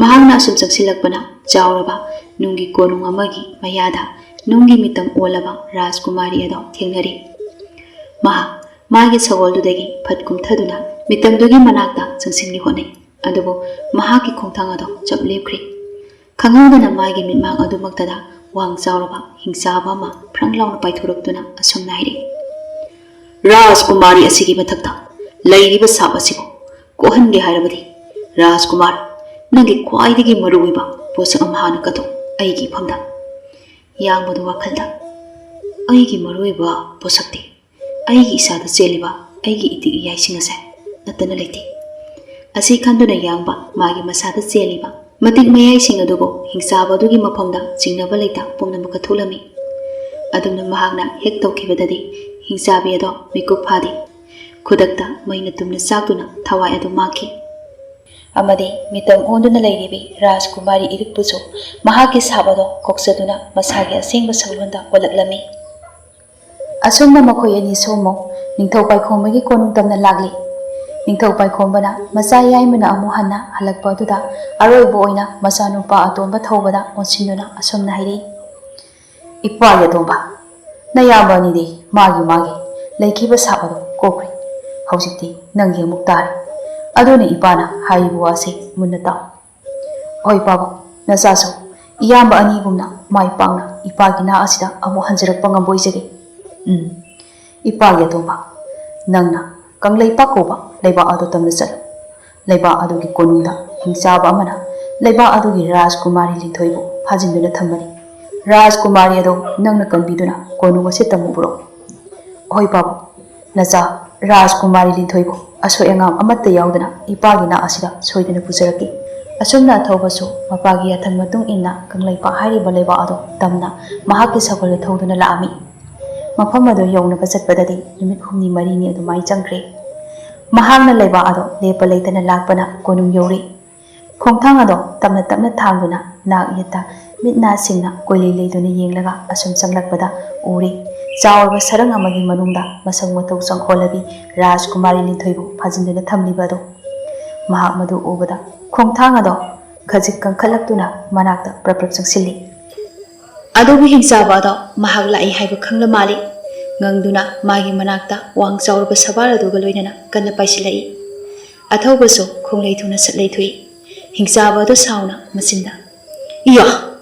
ꯃꯍꯥꯛꯅ ꯑꯁꯨꯝ ꯆꯪꯁꯤꯜꯂꯛꯄꯅ ꯆꯥꯎꯔꯕ ꯅꯨꯡꯒꯤ ꯀꯣꯅꯨꯡ ꯑꯃꯒꯤ ꯃꯌꯥꯗ ꯅꯨꯡꯒꯤ ꯃꯤꯇꯝ ꯑꯣꯜꯂꯕ ꯔꯥꯖꯀꯨꯃꯥꯔꯤ ꯑꯗꯣ ꯊꯦꯡꯅꯔꯤ꯫ ꯃꯍꯥꯛ ꯃꯥꯒꯤ ꯁꯒꯣꯜꯗꯨꯗꯒꯤ ꯐꯠ ꯀꯨꯝꯊꯗꯨꯅ ꯃꯤꯇꯝꯗꯨꯒꯤ ꯃꯅꯥꯛꯇ ꯆꯪꯁꯤꯟꯒꯦ ꯍꯣꯠꯅꯩ꯫ ꯑꯗꯨꯕꯨ ꯃꯍꯥꯛꯀꯤ ꯈꯣꯡꯊꯥꯡ ꯑꯗꯣ ꯆꯞ ꯂꯦꯞꯈ꯭ꯔꯦ꯫ ꯈꯪꯍꯧꯗꯅ ꯃꯥꯒꯤ ꯃꯤꯠꯃꯥꯡ ꯑꯗꯨꯃꯛꯇꯗ ꯋꯥꯡ ꯆꯥꯎꯔꯕ ꯍꯤꯡꯆꯥꯕ ꯑꯃ ꯐ꯭ꯔꯪ ꯂꯥꯎꯅ ꯄꯥꯏꯊꯣꯔꯛꯇꯨꯅ ꯑꯁꯨꯝꯅ ꯍꯥꯏꯔꯛꯏ, "ꯔꯥꯖꯀꯨꯃꯥꯔꯤ ꯑꯁꯤꯒꯤ ꯃꯊꯛꯇ ꯂꯩꯔꯤꯕ ꯁꯥꯞ ꯑꯁꯤꯕꯨ ꯀꯣꯛꯍꯟꯒꯦ ꯍꯥꯏꯔꯕꯗꯤ, ꯔꯥꯖꯀꯨꯃꯥꯔ, ꯅꯪꯒꯤ ꯈ꯭ꯋꯥꯏꯗꯒꯤ ꯃꯔꯨꯑꯣꯏꯕ ꯄꯣꯠꯁꯛ ꯑꯃ ꯍꯥꯟꯅ ꯀꯠꯊꯣꯛ ꯑꯩꯒꯤ ꯏꯐꯝꯗ꯫" ꯌꯥꯡꯕꯗꯨ ꯋꯥꯈꯜꯗ, ꯑꯩꯒꯤ ꯃꯔꯨꯑꯣꯏꯕ ꯄꯣꯠꯁꯛꯇꯤ ꯑꯩꯒꯤ ꯏꯁꯥꯗ ꯆꯦꯜꯂꯤꯕ ꯑꯩꯒꯤ ꯏꯇꯤꯛ ꯏꯌꯥꯏꯁꯤꯡ ꯑꯁꯦ ꯅꯠꯇꯅ ꯂꯩꯇꯦ꯫ ꯑꯁꯤ ꯈꯟꯗꯨꯅ ꯌꯥꯡꯕ ꯃꯥꯒꯤ ꯃꯁꯥꯗ ꯆꯦꯜꯂꯤꯕ ꯃꯇꯤꯛ ꯃꯌꯥꯏꯁꯤꯡ ꯑꯗꯨꯕꯨ ꯍꯤꯡꯆꯥꯕ ꯑꯗꯨꯒꯤ ꯃꯐꯝꯗ ꯆꯤꯡꯅꯕ ꯂꯩꯇ ꯄꯨꯝꯅꯃꯛ ꯀꯠꯊꯣꯛꯂꯝꯃꯤ꯫ ꯑꯗꯨꯝꯅ ꯃꯍꯥꯛꯅ ꯍꯦꯛ ꯇꯧꯈꯤꯕꯗꯗꯤ ꯍꯤꯡꯆꯥꯕꯤ ꯑꯗꯣ ꯃꯤꯀꯨꯞ ꯐꯥꯗꯦ꯫ ꯈꯨꯗꯛꯇ ꯃꯩꯅ ꯇꯨꯝꯅ ꯆꯥꯛꯇꯨꯅ ꯊꯋꯥꯏ ꯑꯗꯨ ꯃꯥꯡꯈꯤ꯫ ꯑꯃꯗꯤ ꯃꯤꯇꯝ ꯑꯣꯟꯗꯨꯅ ꯂꯩꯔꯤꯕꯤ ꯔꯥꯖꯀꯨꯃꯥꯔꯤ ꯏꯔꯤꯛꯄꯨꯁꯨ ꯃꯍꯥꯛꯀꯤ ꯁꯥꯞ ꯑꯗꯣ ꯀꯣꯛꯆꯗꯨꯅ ꯃꯁꯥꯒꯤ ꯑꯁꯦꯡꯕ ꯁꯛꯂꯣꯟꯗ ꯑꯣꯜꯂꯛꯂꯝꯃꯤ꯫ ꯑꯁꯨꯝꯅ ꯃꯈꯣꯏ ꯑꯅꯤ ꯁꯣꯝꯃꯨ ꯅꯤꯡꯊꯧ ꯄꯥꯏꯈꯣꯝꯕꯒꯤ ꯀꯣꯅꯨꯡ ꯇꯝꯅ ꯂꯥꯛꯂꯤ꯫ ꯅꯤꯡꯊꯧ ꯄꯥꯏꯈꯣꯝꯕꯅ ꯃꯆꯥ ꯌꯥꯏꯃꯅ ꯑꯃꯨꯛ ꯍꯟꯅ ꯍꯜꯂꯛꯄ ꯑꯗꯨꯗ ꯑꯔꯣꯏꯕ ꯑꯣꯏꯅ ꯃꯆꯥꯅꯨꯄꯥ ꯑꯇꯣꯝꯕ ꯊꯧꯕꯗ ꯑꯣꯟꯁꯤꯟꯗꯨꯅ ꯑꯁꯨꯝꯅ ꯍꯥꯏꯔꯛꯏ, "ꯏꯄ꯭ꯋꯥꯒꯤ ꯑꯇꯣꯝꯕ, ꯅꯌꯥꯝꯕ ꯑꯅꯤꯗꯤ ꯃꯥꯒꯤ ꯃꯥꯒꯤ ꯂꯩꯈꯤꯕ ꯁꯥꯞ ꯑꯗꯨ ꯀꯣꯛꯈ꯭ꯔꯦ꯫ ꯍꯧꯖꯤꯛꯇꯤ ꯅꯪꯒꯤ ꯑꯃꯨꯛ ꯇꯥꯔꯦ꯫ ꯑꯗꯨꯅ ꯏꯄꯥꯅ ꯍꯥꯏꯔꯤꯕ ꯋꯥꯁꯦ ꯃꯨꯟꯅ ꯇꯥꯎ꯫ ꯍꯣꯏ ꯄꯥꯕꯨꯡ, ꯅꯆꯥꯁꯨ ꯏꯌꯥꯝꯕ ꯑꯅꯤꯒꯨꯝꯅ ꯃꯥꯏ ꯄꯥꯛꯅ ꯏꯄꯥꯒꯤ ꯅꯥ ꯑꯁꯤꯗ ꯑꯃꯨꯛ ꯍꯟꯖꯔꯛꯄ ꯉꯝꯕ ꯑꯣꯏꯖꯒꯦ꯫ ꯎꯝ, ꯏꯄꯥꯒꯤ ꯑꯇꯣꯝꯕ, ꯅꯪꯅ ꯀꯪꯂꯩꯄꯥꯛ ꯀꯧꯕ ꯂꯩꯕꯥꯛ ꯑꯗꯨ ꯇꯝꯅ ꯆꯠꯂꯨ꯫ ꯂꯩꯕꯥꯛ ꯑꯗꯨꯒꯤ ꯀꯣꯅꯨꯡꯗ ꯍꯤꯡꯆꯥꯕ ꯑꯃꯅ ꯂꯩꯕꯥꯛ ꯑꯗꯨꯒꯤ ꯔꯥꯖꯀꯨꯃꯥꯔꯤ ꯂꯤꯟꯊꯣꯏꯕꯨ ꯐꯥꯖꯤꯟꯗꯨꯅ ꯊꯝꯕꯅꯤ꯫ ꯔꯥꯖꯀꯨꯃꯥꯔꯤ ꯑꯗꯣ ꯅꯪꯅ ꯀꯟꯕꯤꯗꯨꯅ ꯀꯣꯅꯨꯡ ꯑꯁꯤ ꯇꯝꯅ ꯄꯨꯔꯛꯎ꯫ ꯍꯣꯏ ꯄꯥꯕꯨꯡ, ꯅꯆꯥ ꯔꯥꯖꯀꯨꯃꯥꯔꯤ ꯂꯤꯟꯊꯣꯏꯕꯨ ꯑꯁꯣꯏ ꯑꯉꯥꯝ ꯑꯃꯠꯇ ꯌꯥꯎꯗꯅ ꯏꯄꯥꯒꯤ ꯅꯥꯛ ꯑꯁꯤꯗ ꯁꯣꯏꯗꯅ ꯄꯨꯖꯔꯛꯀꯦ꯫" ꯑꯁꯨꯝꯅ ꯑꯊꯧꯕꯁꯨ ꯃꯄꯥꯒꯤ ꯌꯥꯊꯪ ꯃꯇꯨꯡ ꯏꯟꯅ ꯀꯪꯂꯩꯄꯥꯛ ꯍꯥꯏꯔꯤꯕ ꯂꯩꯕꯥꯛ ꯑꯗꯣ ꯇꯝꯅ ꯃꯍꯥꯛꯀꯤ ꯁꯒꯣꯜꯗ ꯊꯧꯗꯨꯅ ꯂꯥꯛꯑꯝꯃꯤ꯫ ꯃꯐꯝ ꯑꯗꯨ ꯌꯧꯅꯕ ꯆꯠꯄꯗꯗꯤ ꯅꯨꯃꯤꯠ ꯍꯨꯝꯅꯤ ꯃꯔꯤꯅꯤ ꯑꯗꯨꯃꯥꯏ ꯆꯪꯈ꯭ꯔꯦ꯫ ꯃꯍꯥꯛꯅ ꯂꯩꯕꯥꯛ ꯑꯗꯣ ꯂꯦꯞꯄ ꯂꯩꯇꯅ ꯂꯥꯛꯄꯅ ꯀꯣꯅꯨꯡ ꯌꯧꯔꯦ꯫ ꯈꯣꯡꯊꯥꯡ ꯑꯗꯣ ꯇꯞꯅ ꯇꯞꯅ ꯊꯥꯡꯗꯨꯅ ꯅꯥꯛ ꯌꯦꯠꯇ ꯃꯤꯠ ꯅꯥ ꯁꯤꯡꯅ ꯀꯣꯏꯂꯩ ꯂꯩꯗꯨꯅ ꯌꯦꯡꯂꯒ ꯑꯁꯨꯝ ꯆꯪꯂꯛꯄꯗ ꯎꯔꯦ꯫ ꯆꯥꯎꯔꯕ ꯁꯔꯪ ꯑꯃꯒꯤ ꯃꯅꯨꯡꯗ ꯃꯁꯛ ꯃꯇꯧ ꯆꯪꯈꯣꯜꯂꯕꯤ ꯔꯥꯖꯀꯨꯃꯥꯔꯤ ꯂꯤꯟꯊꯣꯏꯕꯨ ꯐꯥꯖꯤꯟꯗꯨꯅ ꯊꯝꯂꯤꯕ ꯑꯗꯣ꯫ ꯃꯍꯥꯛ ꯃꯗꯨ ꯎꯕꯗ ꯈꯣꯡꯊꯥꯡ ꯑꯗꯣ ꯈꯖꯤꯛ ꯀꯟꯈꯠꯂꯛꯇꯨꯅ ꯃꯅꯥꯛꯇ ꯄ꯭ꯔꯞ ꯄ꯭ꯔꯞ ꯆꯪꯁꯤꯜꯂꯤ꯫ ꯑꯗꯨꯕꯨ ꯍꯤꯡꯆꯥꯕ ꯑꯗꯣ ꯃꯍꯥꯛ ꯂꯥꯛꯏ ꯍꯥꯏꯕ ꯈꯪꯂ ꯃꯥꯜꯂꯤ꯫ ꯉꯪꯗꯨꯅ ꯃꯥꯒꯤ ꯃꯅꯥꯛꯇ ꯋꯥꯡ ꯆꯥꯎꯔꯕ ꯁꯕꯥꯜ ꯑꯗꯨꯒ ꯂꯣꯏꯅꯅ ꯀꯟꯅ ꯄꯥꯏꯁꯤꯜꯂꯛꯏ꯫ ꯑꯊꯧꯕꯁꯨ ꯈꯣꯡꯂꯩ ꯊꯨꯅ ꯁꯠ ꯂꯩꯊꯣꯛꯏ꯫ ꯍꯤꯡꯆꯥꯕ ꯑꯗꯨ ꯁꯥꯎꯅ ꯃꯆꯤꯟꯗ, "ꯏꯌꯥ!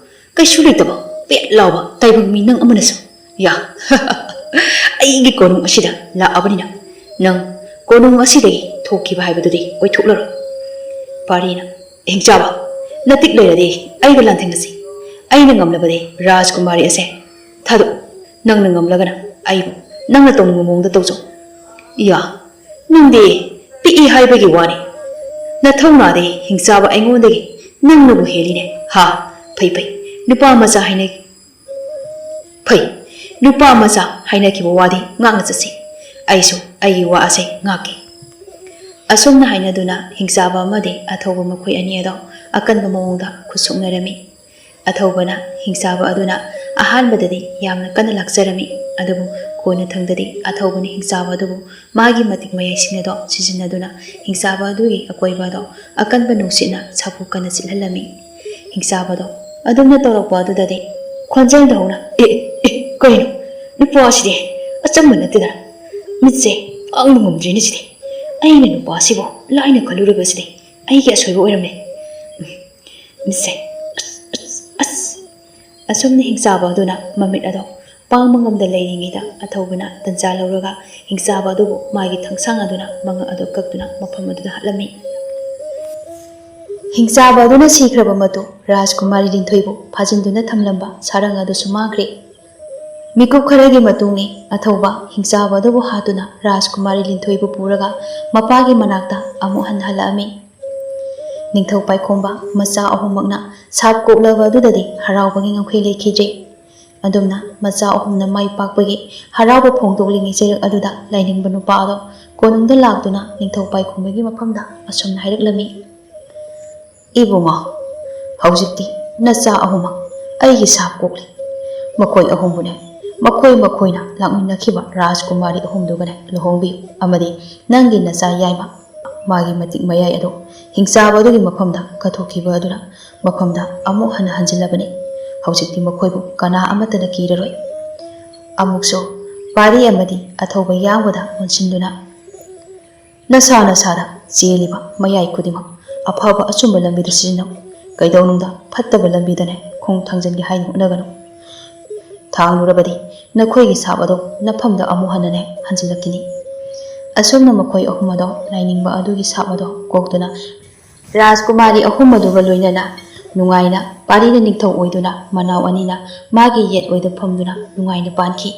ꯀꯩꯁꯨ ꯂꯩꯇꯕ ꯄꯦꯠ ꯂꯥꯎꯕ ꯇꯥꯏꯕꯪ ꯃꯤ ꯅꯪ ꯑꯃꯅꯁꯨ, ꯌꯥ! ꯑꯩꯒꯤ ꯀꯣꯅꯨꯡ ꯑꯁꯤꯗ ꯂꯥꯛꯑꯕꯅꯤꯅ ꯅꯪ ꯀꯣꯅꯨꯡ ꯑꯁꯤꯗꯒꯤ ꯊꯣꯛꯈꯤꯕ ꯍꯥꯏꯕꯗꯨꯗꯤ ꯑꯣꯏꯊꯣꯛꯂꯔꯣꯏ꯫" ꯄꯥꯔꯤꯅ, "ꯍꯤꯡꯆꯥꯕ, ꯅꯇꯤꯛ ꯂꯩꯔꯗꯤ ꯑꯩꯒ ꯂꯥꯟꯊꯦꯡꯅꯁꯤ꯫ ꯑꯩꯅ ꯉꯝꯂꯕꯗꯤ ꯔꯥꯖꯀꯨꯃꯥꯔꯤ ꯑꯁꯦ ꯊꯥꯗꯣꯛꯎ꯫ ꯅꯪꯅ ꯉꯝꯂꯒꯅ ꯑꯩꯕꯨ ꯅꯪꯅ ꯇꯧꯅꯤꯡꯕ ꯃꯑꯣꯡꯗ ꯇꯧꯖꯧ꯫ ꯏꯌꯥ, ꯅꯪꯗꯤ ꯄꯤꯛꯏ ꯍꯥꯏꯕꯒꯤ ꯋꯥꯅꯤ꯫ ꯅꯊꯧꯅꯥꯗꯤ ꯍꯤꯡꯆꯥꯕ ꯑꯩꯉꯣꯟꯗꯒꯤ ꯅꯪꯅꯕꯨ ꯍꯦꯜꯂꯤꯅꯦ꯫ ꯍꯥ, ꯐꯩ ꯐꯩ, ꯅꯨꯄꯥ ꯃꯆꯥ ꯍꯥꯏꯅ ꯐꯩ, ꯅꯨꯄꯥ ꯃꯆꯥ ꯍꯥꯏꯅꯈꯤꯕ ꯋꯥꯗꯤ ꯉꯥꯛꯅ ꯆꯠꯁꯤ꯫ ꯑꯩꯁꯨ ꯑꯩꯒꯤ ꯋꯥ ꯑꯁꯦ ꯉꯥꯛꯀꯦ꯫ ꯑꯁꯨꯝꯅ ꯍꯥꯏꯅꯗꯨꯅ ꯍꯤꯡꯆꯥꯕ ꯑꯃꯗꯤ ꯑꯊꯧꯕ ꯃꯈꯣꯏ ꯑꯅꯤ ꯑꯗꯣ ꯑꯀꯟꯕ ꯃꯑꯣꯡꯗ ꯈꯨꯠ ꯁꯣꯛꯅꯔꯝꯃꯤ꯫ ꯑꯊꯧꯕꯅ ꯍꯤꯡꯆꯥꯕ ꯑꯗꯨꯅ ꯑꯍꯥꯟꯕꯗꯗꯤ ꯌꯥꯝꯅ ꯀꯟꯅ ꯂꯥꯛꯆꯔꯝꯃꯤ, ꯑꯗꯨꯕꯨ ꯀꯣꯟꯅꯊꯪꯗꯗꯤ ꯑꯊꯧꯕꯅ ꯍꯤꯡꯆꯥꯕ ꯑꯗꯨꯕꯨ ꯃꯥꯒꯤ ꯃꯇꯤꯛ ꯃꯌꯥꯏꯁꯤꯡ ꯑꯗꯣ ꯁꯤꯖꯤꯟꯅꯗꯨꯅ ꯍꯤꯡꯆꯥꯕ ꯑꯗꯨꯒꯤ ꯑꯀꯣꯏꯕ ꯑꯗꯣ ꯑꯀꯟꯕ ꯅꯨꯡꯁꯤꯠꯅ ꯁꯥꯐꯨ ꯀꯟꯅ ꯁꯤꯠꯍꯜꯂꯝꯃꯤ꯫ ꯍꯤꯡꯆꯥꯕꯗꯣ ꯑꯗꯨꯝꯅ ꯇꯧꯔꯛꯄ ꯑꯗꯨꯗꯗꯤ ꯈꯣꯟꯖꯦꯜꯗ ꯍꯧꯅ, "ꯑꯦ, ꯑꯦ, ꯀꯩꯅꯣ? ꯅꯨꯄꯥ ꯑꯁꯤꯗꯤ ꯑꯆꯝꯕ ꯅꯠꯇꯦꯗ꯫ ꯃꯤꯠꯁꯦ ꯄꯥꯡꯕ ꯉꯝꯗ꯭ꯔꯤꯅꯦ ꯁꯤꯗꯤ꯫ ꯑꯩꯅ ꯅꯨꯄꯥ ꯑꯁꯤꯕꯨ ꯂꯥꯏꯅ ꯈꯜꯂꯨꯔꯕꯁꯤꯗꯤ ꯑꯩꯒꯤ ꯑꯁꯣꯏꯕ ꯑꯣꯏꯔꯝꯃꯦ꯫ ꯎꯝ, ꯃꯤꯠꯁꯦ, ꯑꯁ, ꯑꯁ, ꯑꯁ!" ꯑꯁꯨꯝꯅ ꯍꯤꯡꯆꯥꯕ ꯑꯗꯨꯅ ꯃꯃꯤꯠ ꯑꯗꯣ ꯄꯥꯡꯕ ꯉꯝꯗ ꯂꯩꯔꯤꯉꯩꯗ ꯑꯊꯧꯕꯅ ꯇꯟꯖꯥ ꯂꯧꯔꯒ ꯍꯤꯡꯆꯥꯕ ꯑꯗꯨꯕꯨ ꯃꯥꯒꯤ ꯊꯥꯡꯁꯥꯡ ꯑꯗꯨꯅ ꯃꯉꯛ ꯑꯗꯨ ꯀꯛꯇꯨꯅ ꯃꯐꯝ ꯑꯗꯨꯗ ꯍꯥꯠꯂꯝꯃꯤ꯫ ꯍꯤꯡꯆꯥꯕ ꯑꯗꯨꯅ ꯁꯤꯈ꯭ꯔꯕ ꯃꯇꯨꯡ ꯔꯥꯖꯀꯨꯃꯥꯔꯤ ꯂꯤꯟꯊꯣꯏꯕꯨ ꯐꯥꯖꯤꯟꯗꯨꯅ ꯊꯝꯂꯝꯕ ꯁꯥꯔꯪ ꯑꯗꯨꯁꯨ ꯃꯥꯡꯈ꯭ꯔꯦ꯫ ꯃꯤꯀꯨꯞ ꯈꯔꯒꯤ ꯃꯇꯨꯡꯅꯤ ꯑꯊꯧꯕ ꯍꯤꯡꯆꯥꯕ ꯑꯗꯨꯕꯨ ꯍꯥꯠꯇꯨꯅ ꯔꯥꯖꯀꯨꯃꯥꯔꯤ ꯂꯤꯟꯊꯣꯏꯕꯨ ꯄꯨꯔꯒ ꯃꯄꯥꯒꯤ ꯃꯅꯥꯛꯇ ꯑꯃꯨꯛ ꯍꯟꯅ ꯍꯜꯂꯛꯑꯝꯃꯤ꯫ ꯅꯤꯡꯊꯧ ꯄꯥꯏꯈꯣꯝꯕ ꯃꯆꯥ ꯑꯍꯨꯝꯃꯛꯅ ꯁꯥꯞ ꯀꯣꯛꯂꯕ ꯑꯗꯨꯗꯗꯤ ꯍꯔꯥꯎꯕꯒꯤ ꯉꯝꯈꯩ ꯂꯩꯈꯤꯗ꯭ꯔꯦ꯫ ꯑꯗꯨꯝꯅ ꯃꯆꯥ ꯑꯍꯨꯝꯅ ꯃꯥꯏ ꯄꯥꯛꯄꯒꯤ ꯍꯔꯥꯎꯕ ꯐꯣꯡꯗꯣꯛꯂꯤꯉꯩ ꯆꯩꯔꯛ ꯑꯗꯨꯗ ꯂꯥꯏꯅꯤꯡꯕ ꯅꯨꯄꯥ ꯑꯗꯣ ꯀꯣꯅꯨꯡꯗ ꯂꯥꯛꯇꯨꯅ ꯅꯤꯡꯊꯧ ꯄꯥꯏꯈꯣꯝꯕꯒꯤ ꯃꯐꯝꯗ ꯑꯁꯨꯝꯅ ꯍꯥꯏꯔꯛꯂꯝꯃꯤ, "ꯏꯕꯨꯡꯉꯣ, ꯍꯧꯖꯤꯛꯇꯤ ꯅꯆꯥ ꯑꯍꯨꯝꯃꯛ ꯑꯩꯒꯤ ꯁꯥꯞ ꯀꯣꯛꯂꯤ꯫ ꯃꯈꯣꯏ ꯑꯍꯨꯝꯕꯨꯅꯦ, ꯃꯈꯣꯏ ꯃꯈꯣꯏꯅ ꯂꯥꯛꯃꯤꯟꯅꯈꯤꯕ ꯔꯥꯖꯀꯨꯃꯥꯔꯤ ꯑꯍꯨꯝꯗꯨꯒꯅꯦ ꯂꯨꯍꯣꯡꯕꯤꯌꯨ ꯑꯃꯗꯤ ꯅꯪꯒꯤ ꯅꯆꯥ ꯌꯥꯏꯃ ꯃꯥꯒꯤ ꯃꯇꯤꯛ ꯃꯌꯥꯏ ꯑꯗꯨ ꯍꯤꯡꯆꯥꯕ ꯑꯗꯨꯒꯤ ꯃꯐꯝꯗ ꯀꯠꯊꯣꯛꯈꯤꯕ ꯑꯗꯨꯅ ꯃꯐꯝꯗ ꯑꯃꯨꯛ ꯍꯟꯅ ꯍꯟꯖꯤꯜꯂꯕꯅꯤ꯫ ꯍꯧꯖꯤꯛꯇꯤ ꯃꯈꯣꯏꯕꯨ ꯀꯅꯥ ꯑꯃꯠꯇꯅ ꯀꯤꯔꯔꯣꯏ꯫ ꯑꯃꯨꯛꯁꯨ ꯄꯥꯔꯤ ꯑꯃꯗꯤ ꯑꯊꯧꯕ ꯌꯥꯎꯕꯗ ꯑꯣꯟꯁꯤꯟꯗꯨꯅ, ꯅꯁꯥ ꯅꯁꯥꯗ ꯆꯦꯜꯂꯤꯕ ꯃꯌꯥꯏ ꯈꯨꯗꯤꯡꯃꯛ ꯑꯐꯕ ꯑꯆꯨꯝꯕ ꯂꯝꯕꯤꯗ ꯁꯤꯖꯤꯟꯅꯧ꯫ ꯀꯩꯗꯧꯅꯨꯡꯗ ꯐꯠꯇꯕ ꯂꯝꯕꯤꯗꯅꯦ ꯈꯣꯡ ꯊꯥꯡꯖꯤꯟꯒꯦ ꯍꯥꯏꯅ ꯍꯣꯠꯅꯒꯅꯨ꯫ ꯊꯥꯡꯂꯨꯔꯕꯗꯤ ꯅꯈꯣꯏꯒꯤ ꯁꯥꯞ ꯑꯗꯣ ꯅꯐꯝꯗ ꯑꯃꯨꯛ ꯍꯟꯅꯅꯦ ꯍꯟꯖꯤꯜꯂꯛꯈꯤꯅꯤ꯫" ꯑꯁꯨꯝꯅ ꯃꯈꯣꯏ ꯑꯍꯨꯝ ꯑꯗꯣ ꯂꯥꯏꯅꯤꯡꯕ ꯑꯗꯨꯒꯤ ꯁꯥꯞ ꯑꯗꯣ ꯀꯣꯛꯇꯨꯅ ꯔꯥꯖꯀꯨꯃꯥꯔꯤ ꯑꯍꯨꯝ ꯑꯗꯨꯒ ꯂꯣꯏꯅꯅ ꯅꯨꯡꯉꯥꯏꯅ ꯄꯥꯔꯤꯅ ꯅꯤꯡꯊꯧ ꯑꯣꯏꯗꯨꯅ ꯃꯅꯥꯎ ꯑꯅꯤꯅ ꯃꯥꯒꯤ ꯌꯦꯠ ꯑꯣꯏꯗ ꯐꯝꯗꯨꯅ ꯅꯨꯡꯉꯥꯏꯅ ꯄꯥꯟꯈꯤ꯫